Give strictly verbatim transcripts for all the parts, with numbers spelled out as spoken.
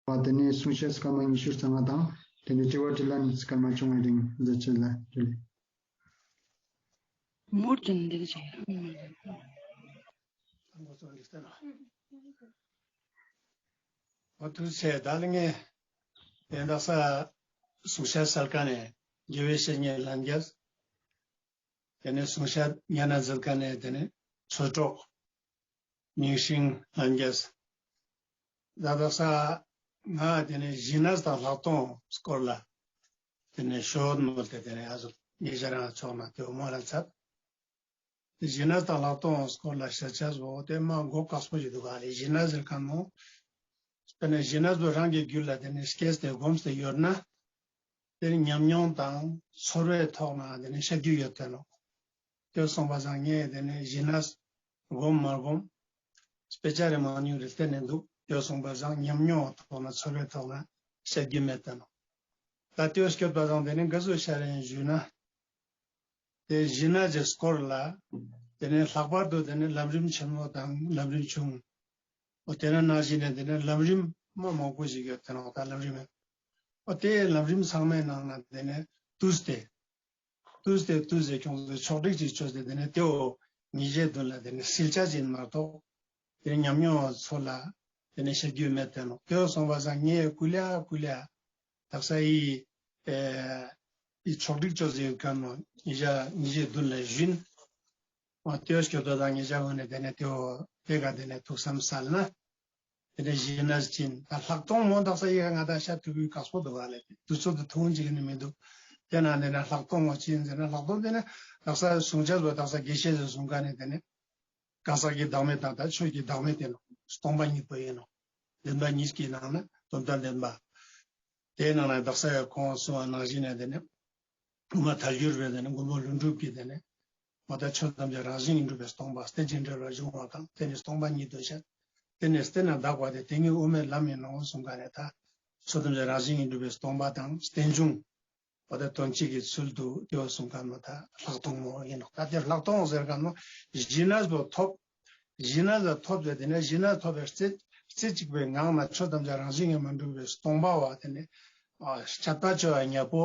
བ། དེ་ནས་གསུང་བཤད་སྐར་མ་ཉི་ཤུ་རྩ་ལྔ་དང་། དེ་ནས་དྲི་བ་དྲིས་ལན་སྐར་མ་བཅོ་ལྔའི་རིང་མཛད་ཅིག་ལ་ཞུ། མུར་དུ་འདེགས་བྱས། འོ་ཐུགས་རྗེ་ཆེ། ད་ལ་ངས་དེ་འདྲ་ས་གསུང་བཤད་སལ་ཁན་ནས་དགེ་བའི་བཤེས་གཉེན་ལྷན་རྒྱས། དེ་ནས་གསུང་བཤད་ཉན་ན་མཛད་མཁན་ནས་དེ་ནས་ཆོས་གྲོགས་རྙིང་ཤིང་ལྷན་རྒྱས། ད་ལྟ་ས་ང་དེ་ནས་ཞི་གནས་དང་ལྷག་མཐོང་སྐོར་ལ་དེ་ནས་ཤོད་མོལ་ཏེ་དེ་ནས་ཨ་ཟུག་ཉེ་ཆར་རང་ཚོགས་ན་དེ་མོ་ལ་ཚར། ཞི་གནས་དང་ལྷག་མཐོང་སྐོར་ལ་བཤད་བྱ་བཟོ་དེ་མ་མགོ་སྐགས་པོ་ཞིག་འདུག་ག་ལས། ཞི་གནས་ཟེར་མཁན་མོ་དེ་ནས་ཞི་གནས་པོ་རང་གི་རྒྱུད་ལ་དེ་ནས་སྐྱེས་ཏེ་སྒོམས་ཏེ་ཡོད་ན། དེ་ནི་ཉམས་མྱོང་དང་ཚོར་བའི་ཐོག་ན་དེ་ནི་བཤད་རྒྱུ་ཡོད་དེ་ནོ། དེ་སོང་པ་སང་ངས་དེ་ནི་ཞི་གནས་སྒོམ་མ་སྒོམ་དཔེ་ཆ་རེ་མང་ཉུང་རེ་བལྟས་ནས་འདུག། དེ་སོང་པ་སང་ཉམས་མྱོང་ཐོག་ན་ཚོར་བའི་ཐོག་ན་བཤད་རྒྱུ་མེད་དེ་ནོ། ད་དེ་སྐྱོད་པ་སང་དེ་ནི་ག་ཟུག་ཤར་ཡིན་ཞུས་ན། དེ་ཞི་གནས་ཀྱི་སྐོར་ལ། དེ་ནས་ལྷག་པར་དུ་དེ་ནས་ལམ་རིམ་ཆེན་མོ་དང་ལམ་རིམ་ཆུང་། འོ་དེ་ན་ནང་བཞིན་ནས་དེ་ནས་ལམ་རིམ་མ་མང་པོ་ཞིག་ཡོད་དེ་ནོ། ད་ལམ་རིམ། འོ་དེ་ལམ་རིམ་ཚང་མའི་ནང་ན་དེ་ནས་བཏུས་ཏེ། བཏུས་ཏེ་བཏུས་ཏེ་ཁྱོད་ཚོས་ཕྱོགས་སྒྲིག་ཅིག་བཅོས་ཏེ་དེ་ནས་དེའོ་ཉིད་བྱེད་དོན་ལ་དེ་ནས་སིལ་ཆ་ཅིག་མ་གཏོགས། དེ་ཉམས་མྱོང་བ་ཚོ་ལ་དེ་ནས་བཤད་རྒྱུ་མེད་དེ་ནོ། དེའོ་སོང་པ་སང་ངས་ཀུ་ལེ་ཀུ་ལེ། དག་ས་ཡི་ཨེ་ཡི་ཕྱོགས་སྒྲིག་ཅོ་ཟེར་མཁན་ནོ་ཉིས་བརྒྱ་ཉིས་བརྒྱ་བདུན་ལ་བཞིན། མ་ལྟོས་སྐྱོ་དོ་དང་ཉིས་བརྒྱ་འོན་ནས་དེ་ནས་དེའོ་དེ་ག་དེ་ནས་ཐུགས་བསམ་གསལ་ན། དེ་ནས་གཞི་ན་ཅིན་ད་ལྷག་མཐོང་མོ་དག་ས་ཡི་ག་ང་དང་ཤ་ཐུབ་པའི་དཀའ་སྤོ་འདུག་ག་ལས་དུས་ཚོད་དུ་ཐུང་ཅིག་ནི་མི་འདུག། དེ་ན་དེ་ནས་ལྷག་མཐོང་མོ་ཅིན་ཟེར་ན་ལྷག་མཐོང་དེ་ནས་དག་ས་གསུང་བྱ་བཟོ་དག་ས་དགེ་བཤེས་ཟེར་གསུང་ག་ནས་དེ་ནས། གང་ཟག་གི་བདག་མེད་དང་ད་ཆོས་ཀྱི་བདག་མེད་དེ་ནོ། སྟོང་པ་ཉིད་པོ་ཡིན་ནོ། བདེན་པ་གཉིས་ཀྱི་ནང་ན་དོན་དམ་བདེན་པ། དེའི་ནང་ན་དག་ས་ཡ་ཁོང་གསུང་བ་ནང་བཞིན་ནས་དེ་ནི། སྐུ་མ་ཐལ་འགྱུར་བའི་དེ་ནི་མགོན་པོ་ཀླུ་སྒྲུབ་ཀྱིས་དེ་ནི། མ་ད་ཆོས་ཐམས་ཅད་རང་བཞིན་གྱིས་གྲུབ་པའི་སྟོང་པ་རྟེན་ཅིང་འབྲེལ་བར་འབྱུང་བ་གང་། དེ་ནི་སྟོང་པ་ཉིད་དུ་བཤད། དེ་ནི་བསྟེན་ན་དག་པ་སྟེ། དེ་ཉིད་དབུ་མའི་ལམ་ཡིན་ནོ་གསུངས་ག་ནས་ད། ཆོས་ཐམས་ཅད་རང་བཞིན་གྱིས་གྲུབ་པའི་སྟོང་པ་དང་རྟེན་འབྱུང་། འོ་ད་དོན་གཅིག་གི་ཚུལ་དུ་དེ་བ་གསུང་ག་ནོ་ད་ལྷག་མཐོང་མོ་ཡིན་ནོ། ད་དེ་ལྷག་མཐོང་ཟེར་ག་ནོ་ཞི་གནས་པོ་ཐོབ། ཞི་གནས་ལ་ཐོབ་ཟེར་དེ་ནས་ཞི་གནས་ཐོབ་པའི་རྩེ་རྩེ་གཅིག་པའི་ངང་ན་ཆོས་ཐམས་ཅད་རང་བཞིན་གྱིས་མ་གྲུབ་པའི་སྟོང་པ་བ་དེ་ནས་ཨ་དཔྱད་པ་བཅོ་བ་ཉེ་པོ།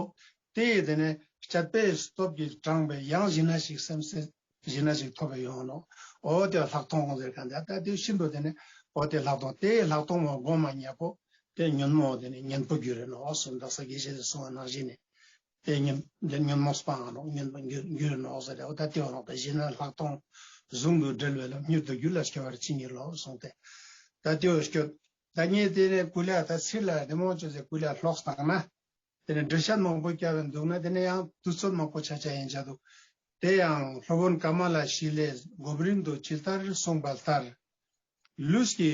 དེ་ཡི་དེ་ནས་དཔྱད་པའི་སྟོབས་ཀྱིས་དྲངས་པའི་ཡང་ཞི་གནས་ཤིག་སེམས་སེ་ཞི་གནས་ཤིག་ཐོབ་པའི་ཡོང་ནོ། འོ་དེ་ལྷག་མཐོང་ཟེར་ག་འདི་ད་དེ་ཤིན་ཏུ་དེ་ནས་འོ་དེ་ལྷག་མཐོང་དེ་ལྷག་མཐོང་མོ་སྒོམ་མ་ཉེ་པོ། དེ་ཉོན་མོངས་དེ་ནི་གཉེན་པོ་རྒྱུ་རེད་ནོ་གསུངས། དག་ས་དགེ་བཤེས་སུ་གསུངས་པ་ནང་བཞིན་ནི། དེ་ཉོན་དེ་ཉོན་མོངས་སྤང་ང་ནོ་གཉེན་པོ་རྒྱུ་རྒྱུ་རེད་ནོ་ཟེར་རེ་འོ་ད་དེ་བ་ནོ་ད་གཞི་ན་ལྷག་མཐོང་ཟུང་དུ་འབྲེལ་བའི་ལམ་མྱུར་དུ་རྒྱུད་ལ་སྐྱེ་བར་བྱིན་གྱིས་རློབས་གསུངས་ཏེ། ད་དེ་བ་སྐྱོད། ད་ངས་དེ་ནས་ཀུ་ལེ་ད་ཚིག་ལ་དེ་མོ་བཅོས་ཚེ་ཀུ་ལེ་ལྷོག་བཏང་ན། དེ་ནས་འགྲེལ་བཤད་མང་པོ་བརྒྱབ་པ་འདུག་ན་དེ་ནས་ཡང་དུས་ཚོད་མང་པོ་ཆ་ཆ་ཡིན་ཆ་འདུག། དེ་ཡང་སློབ་དཔོན་ཀ་མ་ལ་ཤཱི་ལས་སྒོམ་རིམ་དུ་ཇི་ལྟར་གསུངས་པ་ལྟར། ལུས་ཀྱི་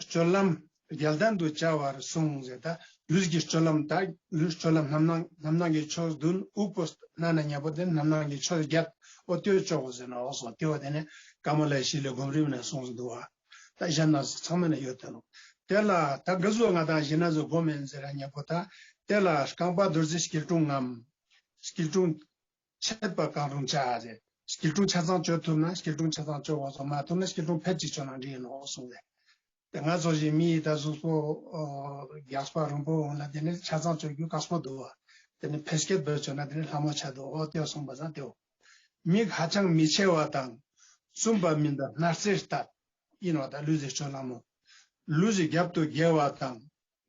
སྤྱོད་ལམ་རྒྱལ་ལྡན་དུ་བྱ་བར་གསུངས་ཟེར། ད་ལུས་ཀྱི་སྤྱོད་ལམ་ད་ལུས་སྤྱོད་ལམ་རྣམ་སྣང་རྣམ་སྣང་གི་ཕྱོགས་བདུན། དབུགས་པོ་སྣ་ནས་ཉལ་པོ་དེ་རྣམ་སྣང་གི་ཕྱོགས་བརྒྱད། འོ་དེ་བ་ཅོག་གོ་ཟེར་ན་འོ་སོང་དེ་བ་དེ་ནས་ཀ་མ་ལ་ཤཱི་ལས་སྒོམ་རིམ་ནས་གསུངས་སུ་འདུག་བ། ད་གཞན་ན་ཚང་མ་ན་ཡོད་དེ་ནོ། དེ་ལ་ད་ག་ཟུག་ང་དང་ཞི་གནས་སུ་སྒོམ་ཡིན་ཟེར་ར་ཉེ་པོ་ད། དེ་ལ་རྐང་པ་རྡོ་རྗེ་སྐྱིལ་ཀྲུང་ངམ། སྐྱིལ་ཀྲུང་ཆད་པ་གང་རུང་བྱ་ཟེར། སྐྱིལ་ཀྲུང་ཆ་ཚང་གཅོད་ཐུབ་ན་སྐྱིལ་ཀྲུང་ཆ་ཚང་གཅོད་དགོས་སོ། མ་ཐུབ་ན་སྐྱིལ་ཀྲུང་ཕལ་གཅིག་གཅོད་ན་འགྲིག་ཡིན་ནོ་གསུངས་ཏེ། དེ་ང་ཚོ་བཞིན་མི་ཡི་ད་གཟུགས་པོ་རྒྱགས་པ་རིང་པོ་འོང་ན་དེ་ནི་ཆ་ཚང་གཅོད་རྒྱུ་དཀའ་སྤོ་འདུག་བ། དེ་ནི་ཕལ་སྐད་བོད་གཅོད་ན་དེ་ནི་ལྷ་མོ་ཆ་འདུག། འོ་དེ་གསུངས་པ་ཙང་དེའོ། མིག་ཧ་ཅང་མི་ཆེ་བ་དང་། བཙུམས་པ་མིན་པ་སྣར་རྩེ་ལྟར། ཡིན་ནོ་ད་ལུས་ཀྱི་སྤྱོད་ལམ་མོ། ལུས་ཀྱི་རྒྱབ་ཏུ་བརྒྱལ་བ་དང་།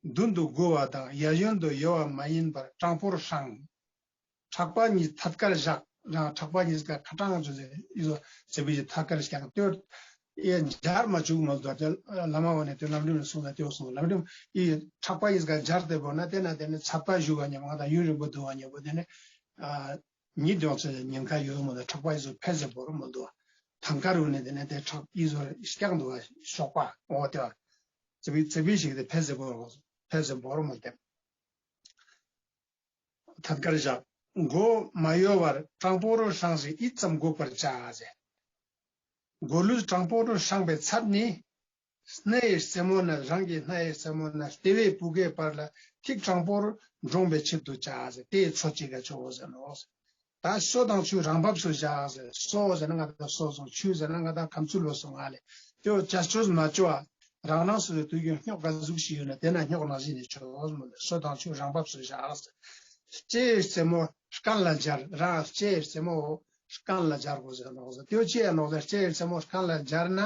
མདུན་དུ་སྒུར་བ་དང་ཡ་གཡོན་དུ་གཡོ་བ་མ་ཡིན་པར་དྲང་པོར་བསྲང་། ཕྲག་པ་གཉིས་ཐད་ཀར་བཞག། རང་ཕྲག་པ་གཉིས་ཀ་ཁ་གྲངས་ཚོ་ཡིན་ཟོ་ཚེ་བི་ཡི་ཐད་ཀར་བཞག་ལྟོས། ཨེ་འབྱར་མ་བཅུག་མོལ་དུ་བ་དེ་བླ་མ་བ་ནས་དེ་ལམ་རིམ་ལ་གསུངས་ལ་དེ་གསུངས། ལམ་རིམ་ཨི་ཕྲག་པ་གཉིས་ཀ་འབྱར་ཏེ་བོར་ན་དེ་ན་དེ་ནི་ཚད་པ་བཞུགས་པ་ཉམས་ང་དང་ཡུན་རིང་པོ་འདུག་བ་ཉེ་པོ་དེ་ནི་ཨ་ཉིད་ཡོང་ཚེ་ཉེན་ཁ་ཡོད་མོ་དེ་ཕྲག་པ་ཨི་ཟོ་ཕལ་ཆེར་བོར་མོ་འདུག་བ། ཐང་ཀ་རུ་ནས་དེ་ནི་དེ་ཕྲག་ཨི་ཟོ་སྐྱག་འདུག་བ་ཤོག་པ་འོ་དེ་བ་ཚེ་བི་ཚེ་བི་ཞིག་དེ་ཕལ་ཆེར་བོར་ཕལ་ཆེར་བོར་མོ་དེ། ཐད་ཀར་བཞག། མགོ་མ་གཡོ་བར་དྲང་པོར་བསྲང་ཞིང་ཡིད་ཙམ་འགུགས་པར་བྱ་ཟེར། མགོ་ལུས་དྲང་པོར་བསྲངས་པའི་ཚད་ནི། སྣའི་རྩེ་མོ་ནས་རང་གི་སྣའི་རྩེ་མོ་ནས་ལྟེ་བའི་བུ་གའི་བར་ལ་ཐིག་དྲང་པོར་འདྲོངས་པའི་ཕྱིར་དུ་བྱ་ཟེར། དེའི་ཚོད་ཅིག་ག་ཆོག་གོ་ཟེར་ནོ། ད་སོ་དང་ཆུ་རང་བབས་སུ་བཞག་ཟེར། སོ་ཟེར་ན་ང་དང་སོ་སོང་། ཆུ་ཟེར་ན་ང་དང་ཁམ་ཆུ་ལོ་སོང་ང་ལས་དེའོ་བྱ་སྤྱོད་མ་བཅོ་བ། རང་རང་སོ་སོའི་དུས་རྒྱུན་སྙོག་ག་ཟུག་ཞིག་ཡོད་ན་དེ་ན་སྙོག་ནང་བཞིན་ནས་ཆོག་མོད། སོ་དང་ཆོས་རང་བབས་སུ་བཞག་ཟེར། ལྕེའི་རྩེ་མོ་སྐམ་ལ་སྦྱར། རང་ལྕེའི་རྩེ་མོ་སྐམ་ལ་སྦྱར་དགོས་ཟེར་ནོག་ཟེར། དེའོ་ཅི་ཡང་ནོག་ཟེར། ལྕེའི་རྩེ་མོ་སྐམ་ལ་སྦྱར་ན་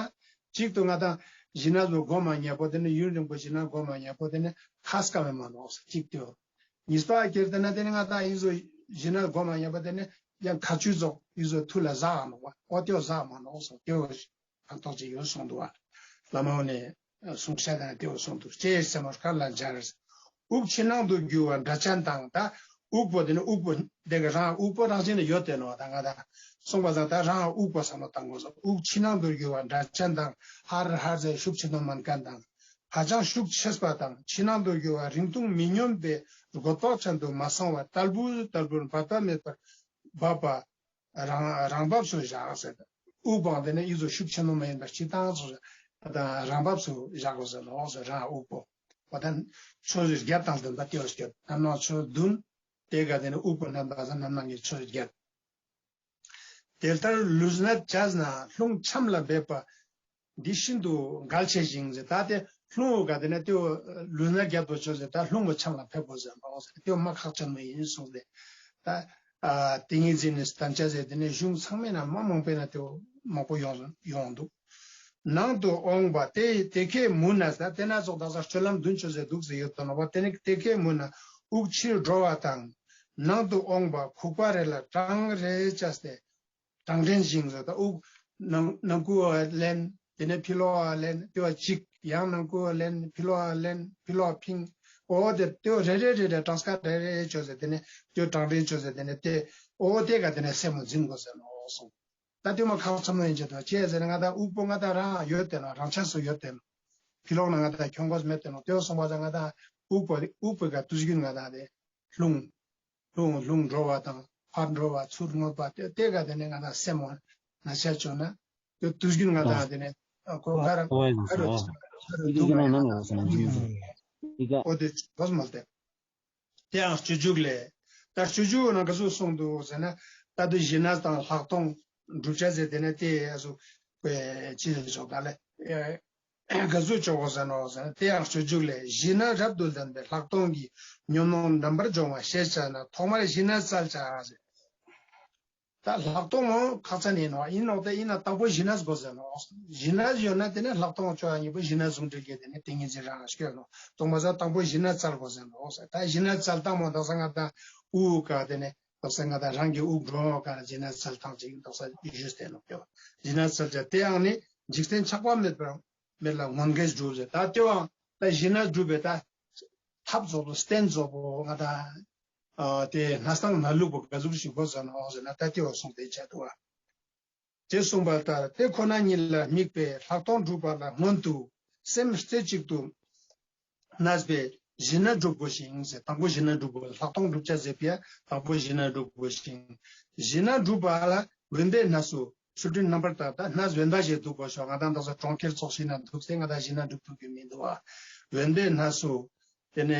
གཅིག་ཏུ་ང་དང་བཞི་ན་ཟོ་སྒོམ་མ་ཉལ་པོ་དེ་ནི་ཡུན་རིང་པོ་བཞི་ན་སྒོམ་མ་ཉལ་པོ་དེ་ནི་ཁ་སྐམ་མ་ནོག་ཟེར། གཅིག་དེའོ། གཉིས་པ་ཁྱེར་ཏེ་ན་དེ་ནི་ང་དང་ཡིན་ཟོ་བཞི་ན་སྒོམ་མ་ཉལ་པོ་དེ་ནི་ཡང་ཁ་ཆུ་ཟོག་ཡིན་ཟོ་ཐུ་ལ་ཟག་ནོག་པ། ཨོ་དེའོ་ཟག་མ་ནོག་ཟེར། དེའོ། ཕན་ཐོགས་ཅིག་ཡོད་གསུངས་འདུག་བ། བླ་མ་ནས་གསུང་བཤད་དང་དེའོ་གསུངས་འདུག་ལྕེའི་རྩེ་མོ་སྐམ་ལ་སྦྱར། དབུགས་ཕྱི་ནང་དུ་རྒྱུ་བ་སྒྲ་གཅན་དང་། ད་དབུགས་པོ་དེ་ནི་དབུགས་པོ་དེ་ག་རང་དབུགས་པོ་རང་བཞིན་ནས་ཡོད་དེ་ནོ། ད་ང་ད་གསུངས་པ་ཙང་ད་རང་དབུགས་པོ་བསམ་བློ་བཏང་དགོས་སོ། དབུགས་ཕྱི་ནང་དུ་རྒྱུ་བ་སྒྲ་གཅན་དང་། ཧར་ཧར་ཟེར་ཤུགས་ཆེ་ནོ་མན་ཁན་དང་། ཧ་ཅང་ཤུགས་ཆེས་པ་དང་། ཕྱི་ནང་དུ་རྒྱུ་བ་རིང་ཐུང་མི་སྙོམས་པའི་རྒོད་པག་ཅན་དུ་མ་སོང་བར་དལ་བུར་དལ་བུར་འབབ་པ་མེད་པར་འབབ་པ། རང་རང་བབས་སུ་བཞག་ཟེར། དབུགས་པོ་དེ་ནི་ཡིད་དུ་ཤུགས་ཆེན་པོ་མ་ཡིན་པར་སྤྱིར་བཏང་སུ་དང་རང་བབས་སུ་བཞག་དགོས་ཟེར་ནོ་ཟེར། རང་དབུགས་པོ་བ་དང་ཕྱོགས་བཞི་བརྒྱད་དང་ལྡན་པ་དེའོ་སྐྱོད། རྣམ་སྣང་ཕྱོགས་བདུན། དེ་ག་དེ་ནི་དབུགས་པོ་རྣམ་པ་ཟེར་རྣམ་སྣང་གི་ཕྱོགས་བཞི་བརྒྱད། དེ་ལྟར་ལུས་ནད་བྱས་ན་རླུང་ཆམ་ལ་འབེབས་པ། འདི་ཤིན་ཏུ་འགལ་ཆེ་ཞིང་ཟེར། ད་དེ་རླུང་ག་དེ་ན་དེའོ་ལུས་ན་རྒྱབ་ཏུ་ཆོག་ཟེར། ད་རླུང་གི་ཆམ་ལ་ཕེབས་དགོས་ཟེར་ནོ་ཟེར། དེའོ་མ་ཁག་ཆེན་མོ་ཡིན་གསུངས་ཏེ། ད་ཨ་ཏིང་ངེ་འཛིན་ནི་བསྟན་བྱ་ཟེར་དེ་ནས་གཞུང་ཚང་མའི་ནང་མ་མང་པོའི་ནང་དེའོ་མང་པོ་ཡོང་ཡོང་འདུག་ནང་དུ་འོང་བ་དེ་དེ་ཁའི་མུན་ན་ཟེར། དེ་ན་ཙོགས་ད་ས་སྤྱོད་ལམ་བདུན་ཆོག་ཟེར་འདུག་ཟེར་ཡོད་དོ་ནོ་བ། དེ་ནི་དེ་ཁའི་མུན་ན་དབུགས་ཕྱིར་འགྲོ་བ་དང་། ནང་དུ་འོང་བ་ཁུག་པ་རེ་ལ་གྲང་རེ་བྱས་ཏེ། གྲང་དྲན་ཞིང་ཟེར། ད་དབུགས་ནང་ནང་ཁུལ་བ་ལེན། དེ་ནས་ཕྱི་ལོགས་བ་ལེན། དེ་བ་གཅིག་ཡང་ནང་ཁུལ་བ་ལེན། ཕྱི་ལོགས་བ་ལེན། ཕྱི་ལོགས་ཕིང་། ཨོ་དེ་དེ་བ་རེ་རེ་རེ་རེ་གྲངས་ཀ་རེ་རེ་ཆོག་ཟེར། དེ་ནས་དེ་གྲང་དྲན་ཆོག་ཟེར། དེ་ནས་དེ་ཨོ་དེ་ག་དེ་ནས་སེམས་མ་འཛིན་དགོས་ཟེར་ནོ་གསུངས། ད་དེ་མ་ཁག་ཆེན་མོ་ཡིན་ཆེད་དུ་ཅི་ཟེར་ན་ང་ད་དབུགས་པོ་ང་ད་རང་ཡོད་དེ་ནོ། རང་ཆས་སུ་ཡོད་དེ་ནོ། ཕྱི་ལོགས་ན་ང་ད་ཁྱོང་དགོས་མེད་དེ་ནོ། དེ་བ་གསུངས་པ་ད་ང་ད་དབུགས་པོ་དབུགས་པོ་ག་དུས་རྒྱུན་ང་ད་དེ་རླུང་རླུང་རླུང་འགྲོ་བ་དང་ཕར་འགྲོ་བ་ཚུར་མངོན་པ་དེ་དེ་ག་དེ་ནས་ང་དང་སེམས་མ་ན་ཆ་བྱུང་ན་དེ་དུས་རྒྱུན་ང་དང་དེ་ནས་ཁོ་ག་ར་ག་རུ་ག་རུ་འདུག་ག་ཡང་ཨོ་དེ་བོ་མ་ལྟ། དེ་ཡང་སྤྱོད་འཇུག་ལས། ད་སྤྱོད་འཇུག་ནང་ག་ཚོད་གསུངས་འདུག་ཟེར་ན། ད་དུ་གཞི་གནས་དང་ལྷག་མཐོང་སྒྲུབ་བྱ་ཟེར་དེ་ནས་དེ་ཨ་སུ་ཅི་ཟེར་ཆོག་ད་ལས། ག་ཚོད་ཆོག་གོ་ཟེར་ནོ་ཟེར་ན། དེ་ཡང་སྤྱོད་འཇུག་ལས། གཞི་གནས་རབ་ཏུ་ལྡན་པའི་ལྷག་མཐོང་གི་ཉོན་མོངས་རྣམ་པར་སྦྱོང་བ་ཞེས་བྱ་ན་ཐོག་མར་གཞི་གནས་བཙལ་བྱ་ཟེར། ད་ལྷག་མཐོང་མོ་ཁག་ཆེན་ཡིན་ནོ། ཡིན་ནོ་དེ་ཡིན་ན་དང་པོ་གཞི་གནས་དགོས་ཟེར་ནོ། གཞི་གནས་ཡོད་ན་དེ་ནས་ལྷག་མཐོང་ཆོག་ཡ་གཉིས་པོ་གཞི་གནས་ཟུང་འབྲེལ་གྱི་དེ་ནས་ཏིང་ངེ་འཛིན་རང་སྐྱོད་ནོ། ཐོག་མ་ཟ་དང་པོ་གཞི་གནས་བཙལ་དགོས་ཟེར་ནོ། ད་གཞི་གནས་བཙལ་སྟངས་མོ་དག་ས་ང་དང་དབུགས་ག་དེ་ནས་དག་ས་ང་དང་རང་གི་དབུགས་འགྲོ་ག་ན་གཞི་གནས་བཙལ་སྟངས་ཅིག་དག་ས་ཞུས་ཏེ་ནོ། གཞི་གནས་བཙལ་བྱ་དེ་ཡང་ནི་འཇིག་རྟེན་ཆགས་པ་མེད་པར་མེད་ལ་མངོན་དགས་སྒྲུབ་ཟེར། ད་དེ་བའང་ད་གཞི་གནས་སྒྲུབ་པའི་ད་ཐབས་རྫོགས་པོ་རྟེན་རྫོགས་པོ་ང་དང་ཨ་དེ་སྣ་སྟངས་སྣ་ལུག་པོ་ག་ཟུག་ཞིག་དགོས་ཟེར་ནོ་ཟེར་ན། ད་དེ་བ་གསུངས་ཏེ་བྱ་འདུག་བ། དེ་གསུངས་པ་ལྟར་དེ་ཁོ་ན་ཉིད་ལ་དམིགས་པའི་ལྷག་མཐོང་སྒྲུབ་པ་ལ་སྔོན་དུ་སེམས་རྩེ་གཅིག་ཏུ་གནས་པའི་གཞི་གནས་སྒྲུབ་དགོས་ཤིང་ཟེར། དང་པོ་གཞི་གནས་སྒྲུབ་དགོས། ལྷག་མཐོང་སྒྲུབ་བྱ་ཟེར་བའི་དང་པོ་གཞི་གནས་སྒྲུབ་དགོས་ཤིང་། གཞི་གནས་སྒྲུབ་པ་ལ་འོན་ཏེ་གནས་སུ་ཚུལ་ཁྲིམས་རྣམ་པར་དག། ད་གནས་འོན་ཏ་ཞེས་འདུག་གོ་ཤོག་ང་དང་དག་ས་གྲོང་ཁྱེར་ཚོགས་ཤིག་ན་འདུག་སྟེ་ང་དང་གཞི་གནས་སྒྲུབ་ཐུབ་རྒྱུ་མི་འདུག་བ། འོན་ཏེ་གནས་སུ། དེ་ནས་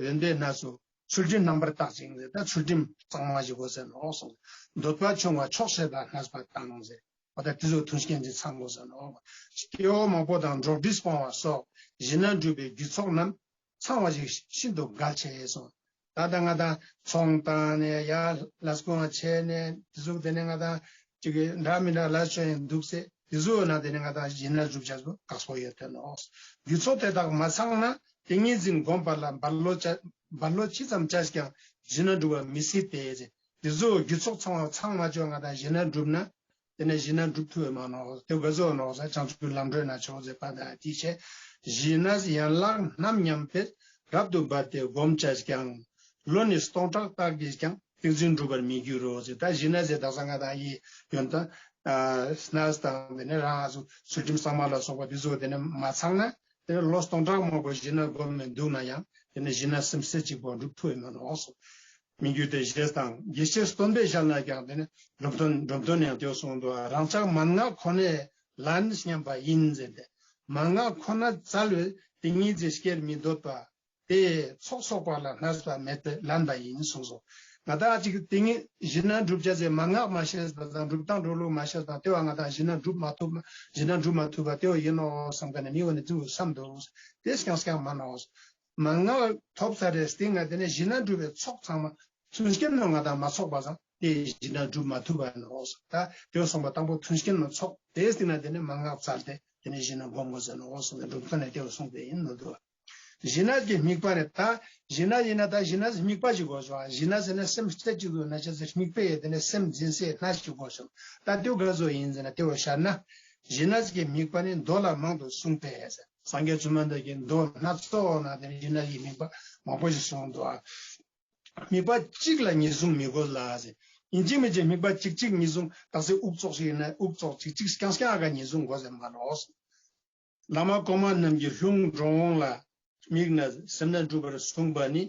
འོན་ཏེ་གནས་སུ་ཚུལ་ཁྲིམས་རྣམ་པར་དག་ཅིང་ཟེར། ད་ཚུལ་ཁྲིམས་གཙང་མ་ཞིག་དགོས་ཟེར་ནོ་གསུངས། འདོད་པ་ཆུང་བ་ཆོག་ཤེས་དང་གནས་པ་དང་ཟེར། འོ་ད་དེ་ཚོ་མཐུན་རྐྱེན་ཅིག་ཚང་དགོས་ཟེར་ནོ། སྐྱེ་བོ་མང་པོ་དང་འགྲོགས་འདྲིས་སྤོང་བ་སོགས་གཞི་གནས་སྒྲུབ་པའི་རྒྱུ་ཚོགས་རྣམས་ཚང་བ་ཞིག་ཤིན་ཏུ་འགལ་ཆེ་གསུངས། ད་ལྟ་ང་དང་ཚོང་བཏང་ནས་ཡ་ལས་ཁུངས་བྱས་ནས་དེ་ཚོ་དེ་ནས་ང་དང་ཅིག་གི་འདྲ་མི་འདྲ་ལས་བྱས་ཡིན་འདུག་སེ་དེ་ཚོ་ན་དེ་ནས་ང་དང་གཞི་གནས་སྒྲུབ་བྱ་ཚོ་དགག་སོ་ཡོད་དེ་ནོ། རྒྱུ་ཚོགས་དེ་དག་མ་ཚང་ན་ཏིང་ངེ་འཛིན་སྒོམ་པ་ལ་འབད་བརློ་བྱ་འབད་བརློ་ཅི་ཙམ་བྱས་ཀྱང་གཞི་གནས་སྒྲུབ་པ་མི་སྲིད་དེ། དེ་ཚོ་རྒྱུ་ཚོགས་ཚང་བ་ཚང་མ་བཅོས་ང་དང་གཞི་གནས་སྒྲུབ་ན། དེ་ནས་གཞི་གནས་སྒྲུབ་ཐུབ་པས་མ་ནོག་དེ་ག་ཚོད་ནོག་ས་བྱང་ཆུབ་ལམ་འགྲོ་ན་ཆོག་ཟེར་པ་དང་དེ་བྱས། གཞི་གནས་ཡན་ལག་རྣམ་མཉམ་པས་རབ་ཏུ་འབད་དེ་སྒོམ་བྱས་ཀྱང་། ལོ་ནི་སྟོང་ཕྲག་རྟགས་ཀྱིས་ཀྱང་ཏིང་འཛིན་འགྲུབ་པར་མི་འགྱུར་རོ་ཟེར། ད་གཞི་གནས་ཟེར་དག་ས་ང་དང་ཡི་ཡོན་ཏན་གནས་དང་དེ་ནས་རང་ཚུལ་ཁྲིམས་གཙང་མ་ལ་སོགས་པ་དེ་ཚོ་དེ་ནས་མ་ཚང་ན། དེ་ནས་ལོ་སྟོང་ཕྲག་མང་པོ་གཞི་གནས་སྒོམ་ནས་འདུག་ན་ཡང་དེ་ནས་གཞི་གནས་སེམས་རྩེ་གཅིག་པོ་འགྲུབ་ཐུབ་པས་མ་ནོག་སོ། མི་འགྱུར་ཏེ་ཞེས་དང་། དགེ་བཤེས་སྟོན་པའི་ཞལ་ན་ཀྱང་དེ་ནི་འབྲོམ་སྟོན་འབྲོམ་སྟོན་ཡང་དེ་གསུངས་འདུག་རང་ཅག་མན་ངག་ཁོ་ནས་ལན་སྙམ་པ་ཡིན་ཟེར་ཏེ། མན་ངག་ཁོ་ན་བཙལ་བས་ཏིང་ངེ་འཛིན་སྐྱེར་མི་འདོད་པ། དེ་ཚོགས་གསོག་པ་ལ་གནས་པ་མེད་པས་ལན་པ་ཡིན་གསུངས་སོ། ང་དང་ཅིག་དེ་ངས་གཞི་སྣ་སྒྲུབ་བྱ་ཟེར་མན་ངག་མ་ཤེས་པ་དང་སྒྲུབ་སྟངས་འགྲོ་ལུགས་མ་ཤེས་དང་དེ་བ་ང་དང་གཞི་སྣ་སྒྲུབ་མ་ཐུབ་གཞི་སྣ་སྒྲུབ་མ་ཐུབ་པ་དེ་བ་ཡིན་ནོ་བསམ་ག་ནས་མི་བ་ནས་དུ་བསམ་འདུག་དེ་རྐྱང་རྐྱང་མ་ནོ། མན་ངག་ཐོབ་ཚར་རེད་སྟེང་ང་དེ་ནས་གཞི་སྣ་སྒྲུབ་པའི་ཚོགས་ཚང་མ་མཐུན་རྐྱེན་ནང་ང་དང་མ་ཚོགས་པ་ཙང་དེ་གཞི་སྣ་སྒྲུབ་མ་ཐུབ་པ་ནོ། ད་དེ་བ་སོང་པ་དང་པོ་མཐུན་རྐྱེན་ནང་ཚོགས་དེ་སྟེང་ན་དེ་ནས་མན་ངག་བཙལ་ཏེ་དེ་ནས་གཞི་སྣ་སྒོམ་དགོས་ཟེར་ནོ་སོང་ནས་སྒྲུབ་ཁ་ནས་དེ་བ་སོང་དེ་ཡིན་ནོ་འདུག་གཞི་སྣ་གི་དམིགས་པ་ནི་ད། གཞི་སྣ་ཡིན་ན་ད་གཞི་སྣ་དམིགས་པ་ཞིག་དགོས་སོ། གཞི་སྣ་ཟེར་ན་སེམས་རྩེ་གཅིག་ཏུ་སྣང་བྱ་ཟེར་དམིགས་པ་ཡི་དེ་ནས་སེམས་འཛིན་སའི་སྣ་ཞིག་དགོས་སོ། ད་དེ་ག་ཚོད་ཡིན་ཟེར་ན་དེ་བ་ཤར་ན། གཞི་སྣ་གི་དམིགས་པ་ནི་མདོ་ལ་མང་དུ་གསུངས་པས་ཟེར། སངས་རྒྱས་བཙུན་མ་འདི་གི་མདོ་སྣ་ཚོགས་ནང་དེ་ནས་གཞི་སྣ་ཡི་དམིགས་པ་མང་པོ་ཞིག་གསུངས་འདུག་དམིགས་པ་གཅིག་ལ་ངེས་བཟུང་མི་དགོས་ལ་ཟེར། ཡིན་གཅིག་མིན་གཅིག་དམིགས་པ་གཅིག་གཅིག་ངེས་བཟུང་དག་སེ་དབུགས་ཙོག་ཞིག་ཡིན་ན་དབུགས་ཙོག་གཅིག་གཅིག་རྐྱང་རྐྱང་ག་ངེས་བཟུང་དགོས་ཟེར་མ་ལོག་བླ་མ་གོང་མ་རྣམས་ཀྱིས་ལྷུང་འགྲོ་འོང་ལ་དམིགས་ནས་སེམས་སྣ་སྒྲུབ་པར་གསུངས་པ་ནི་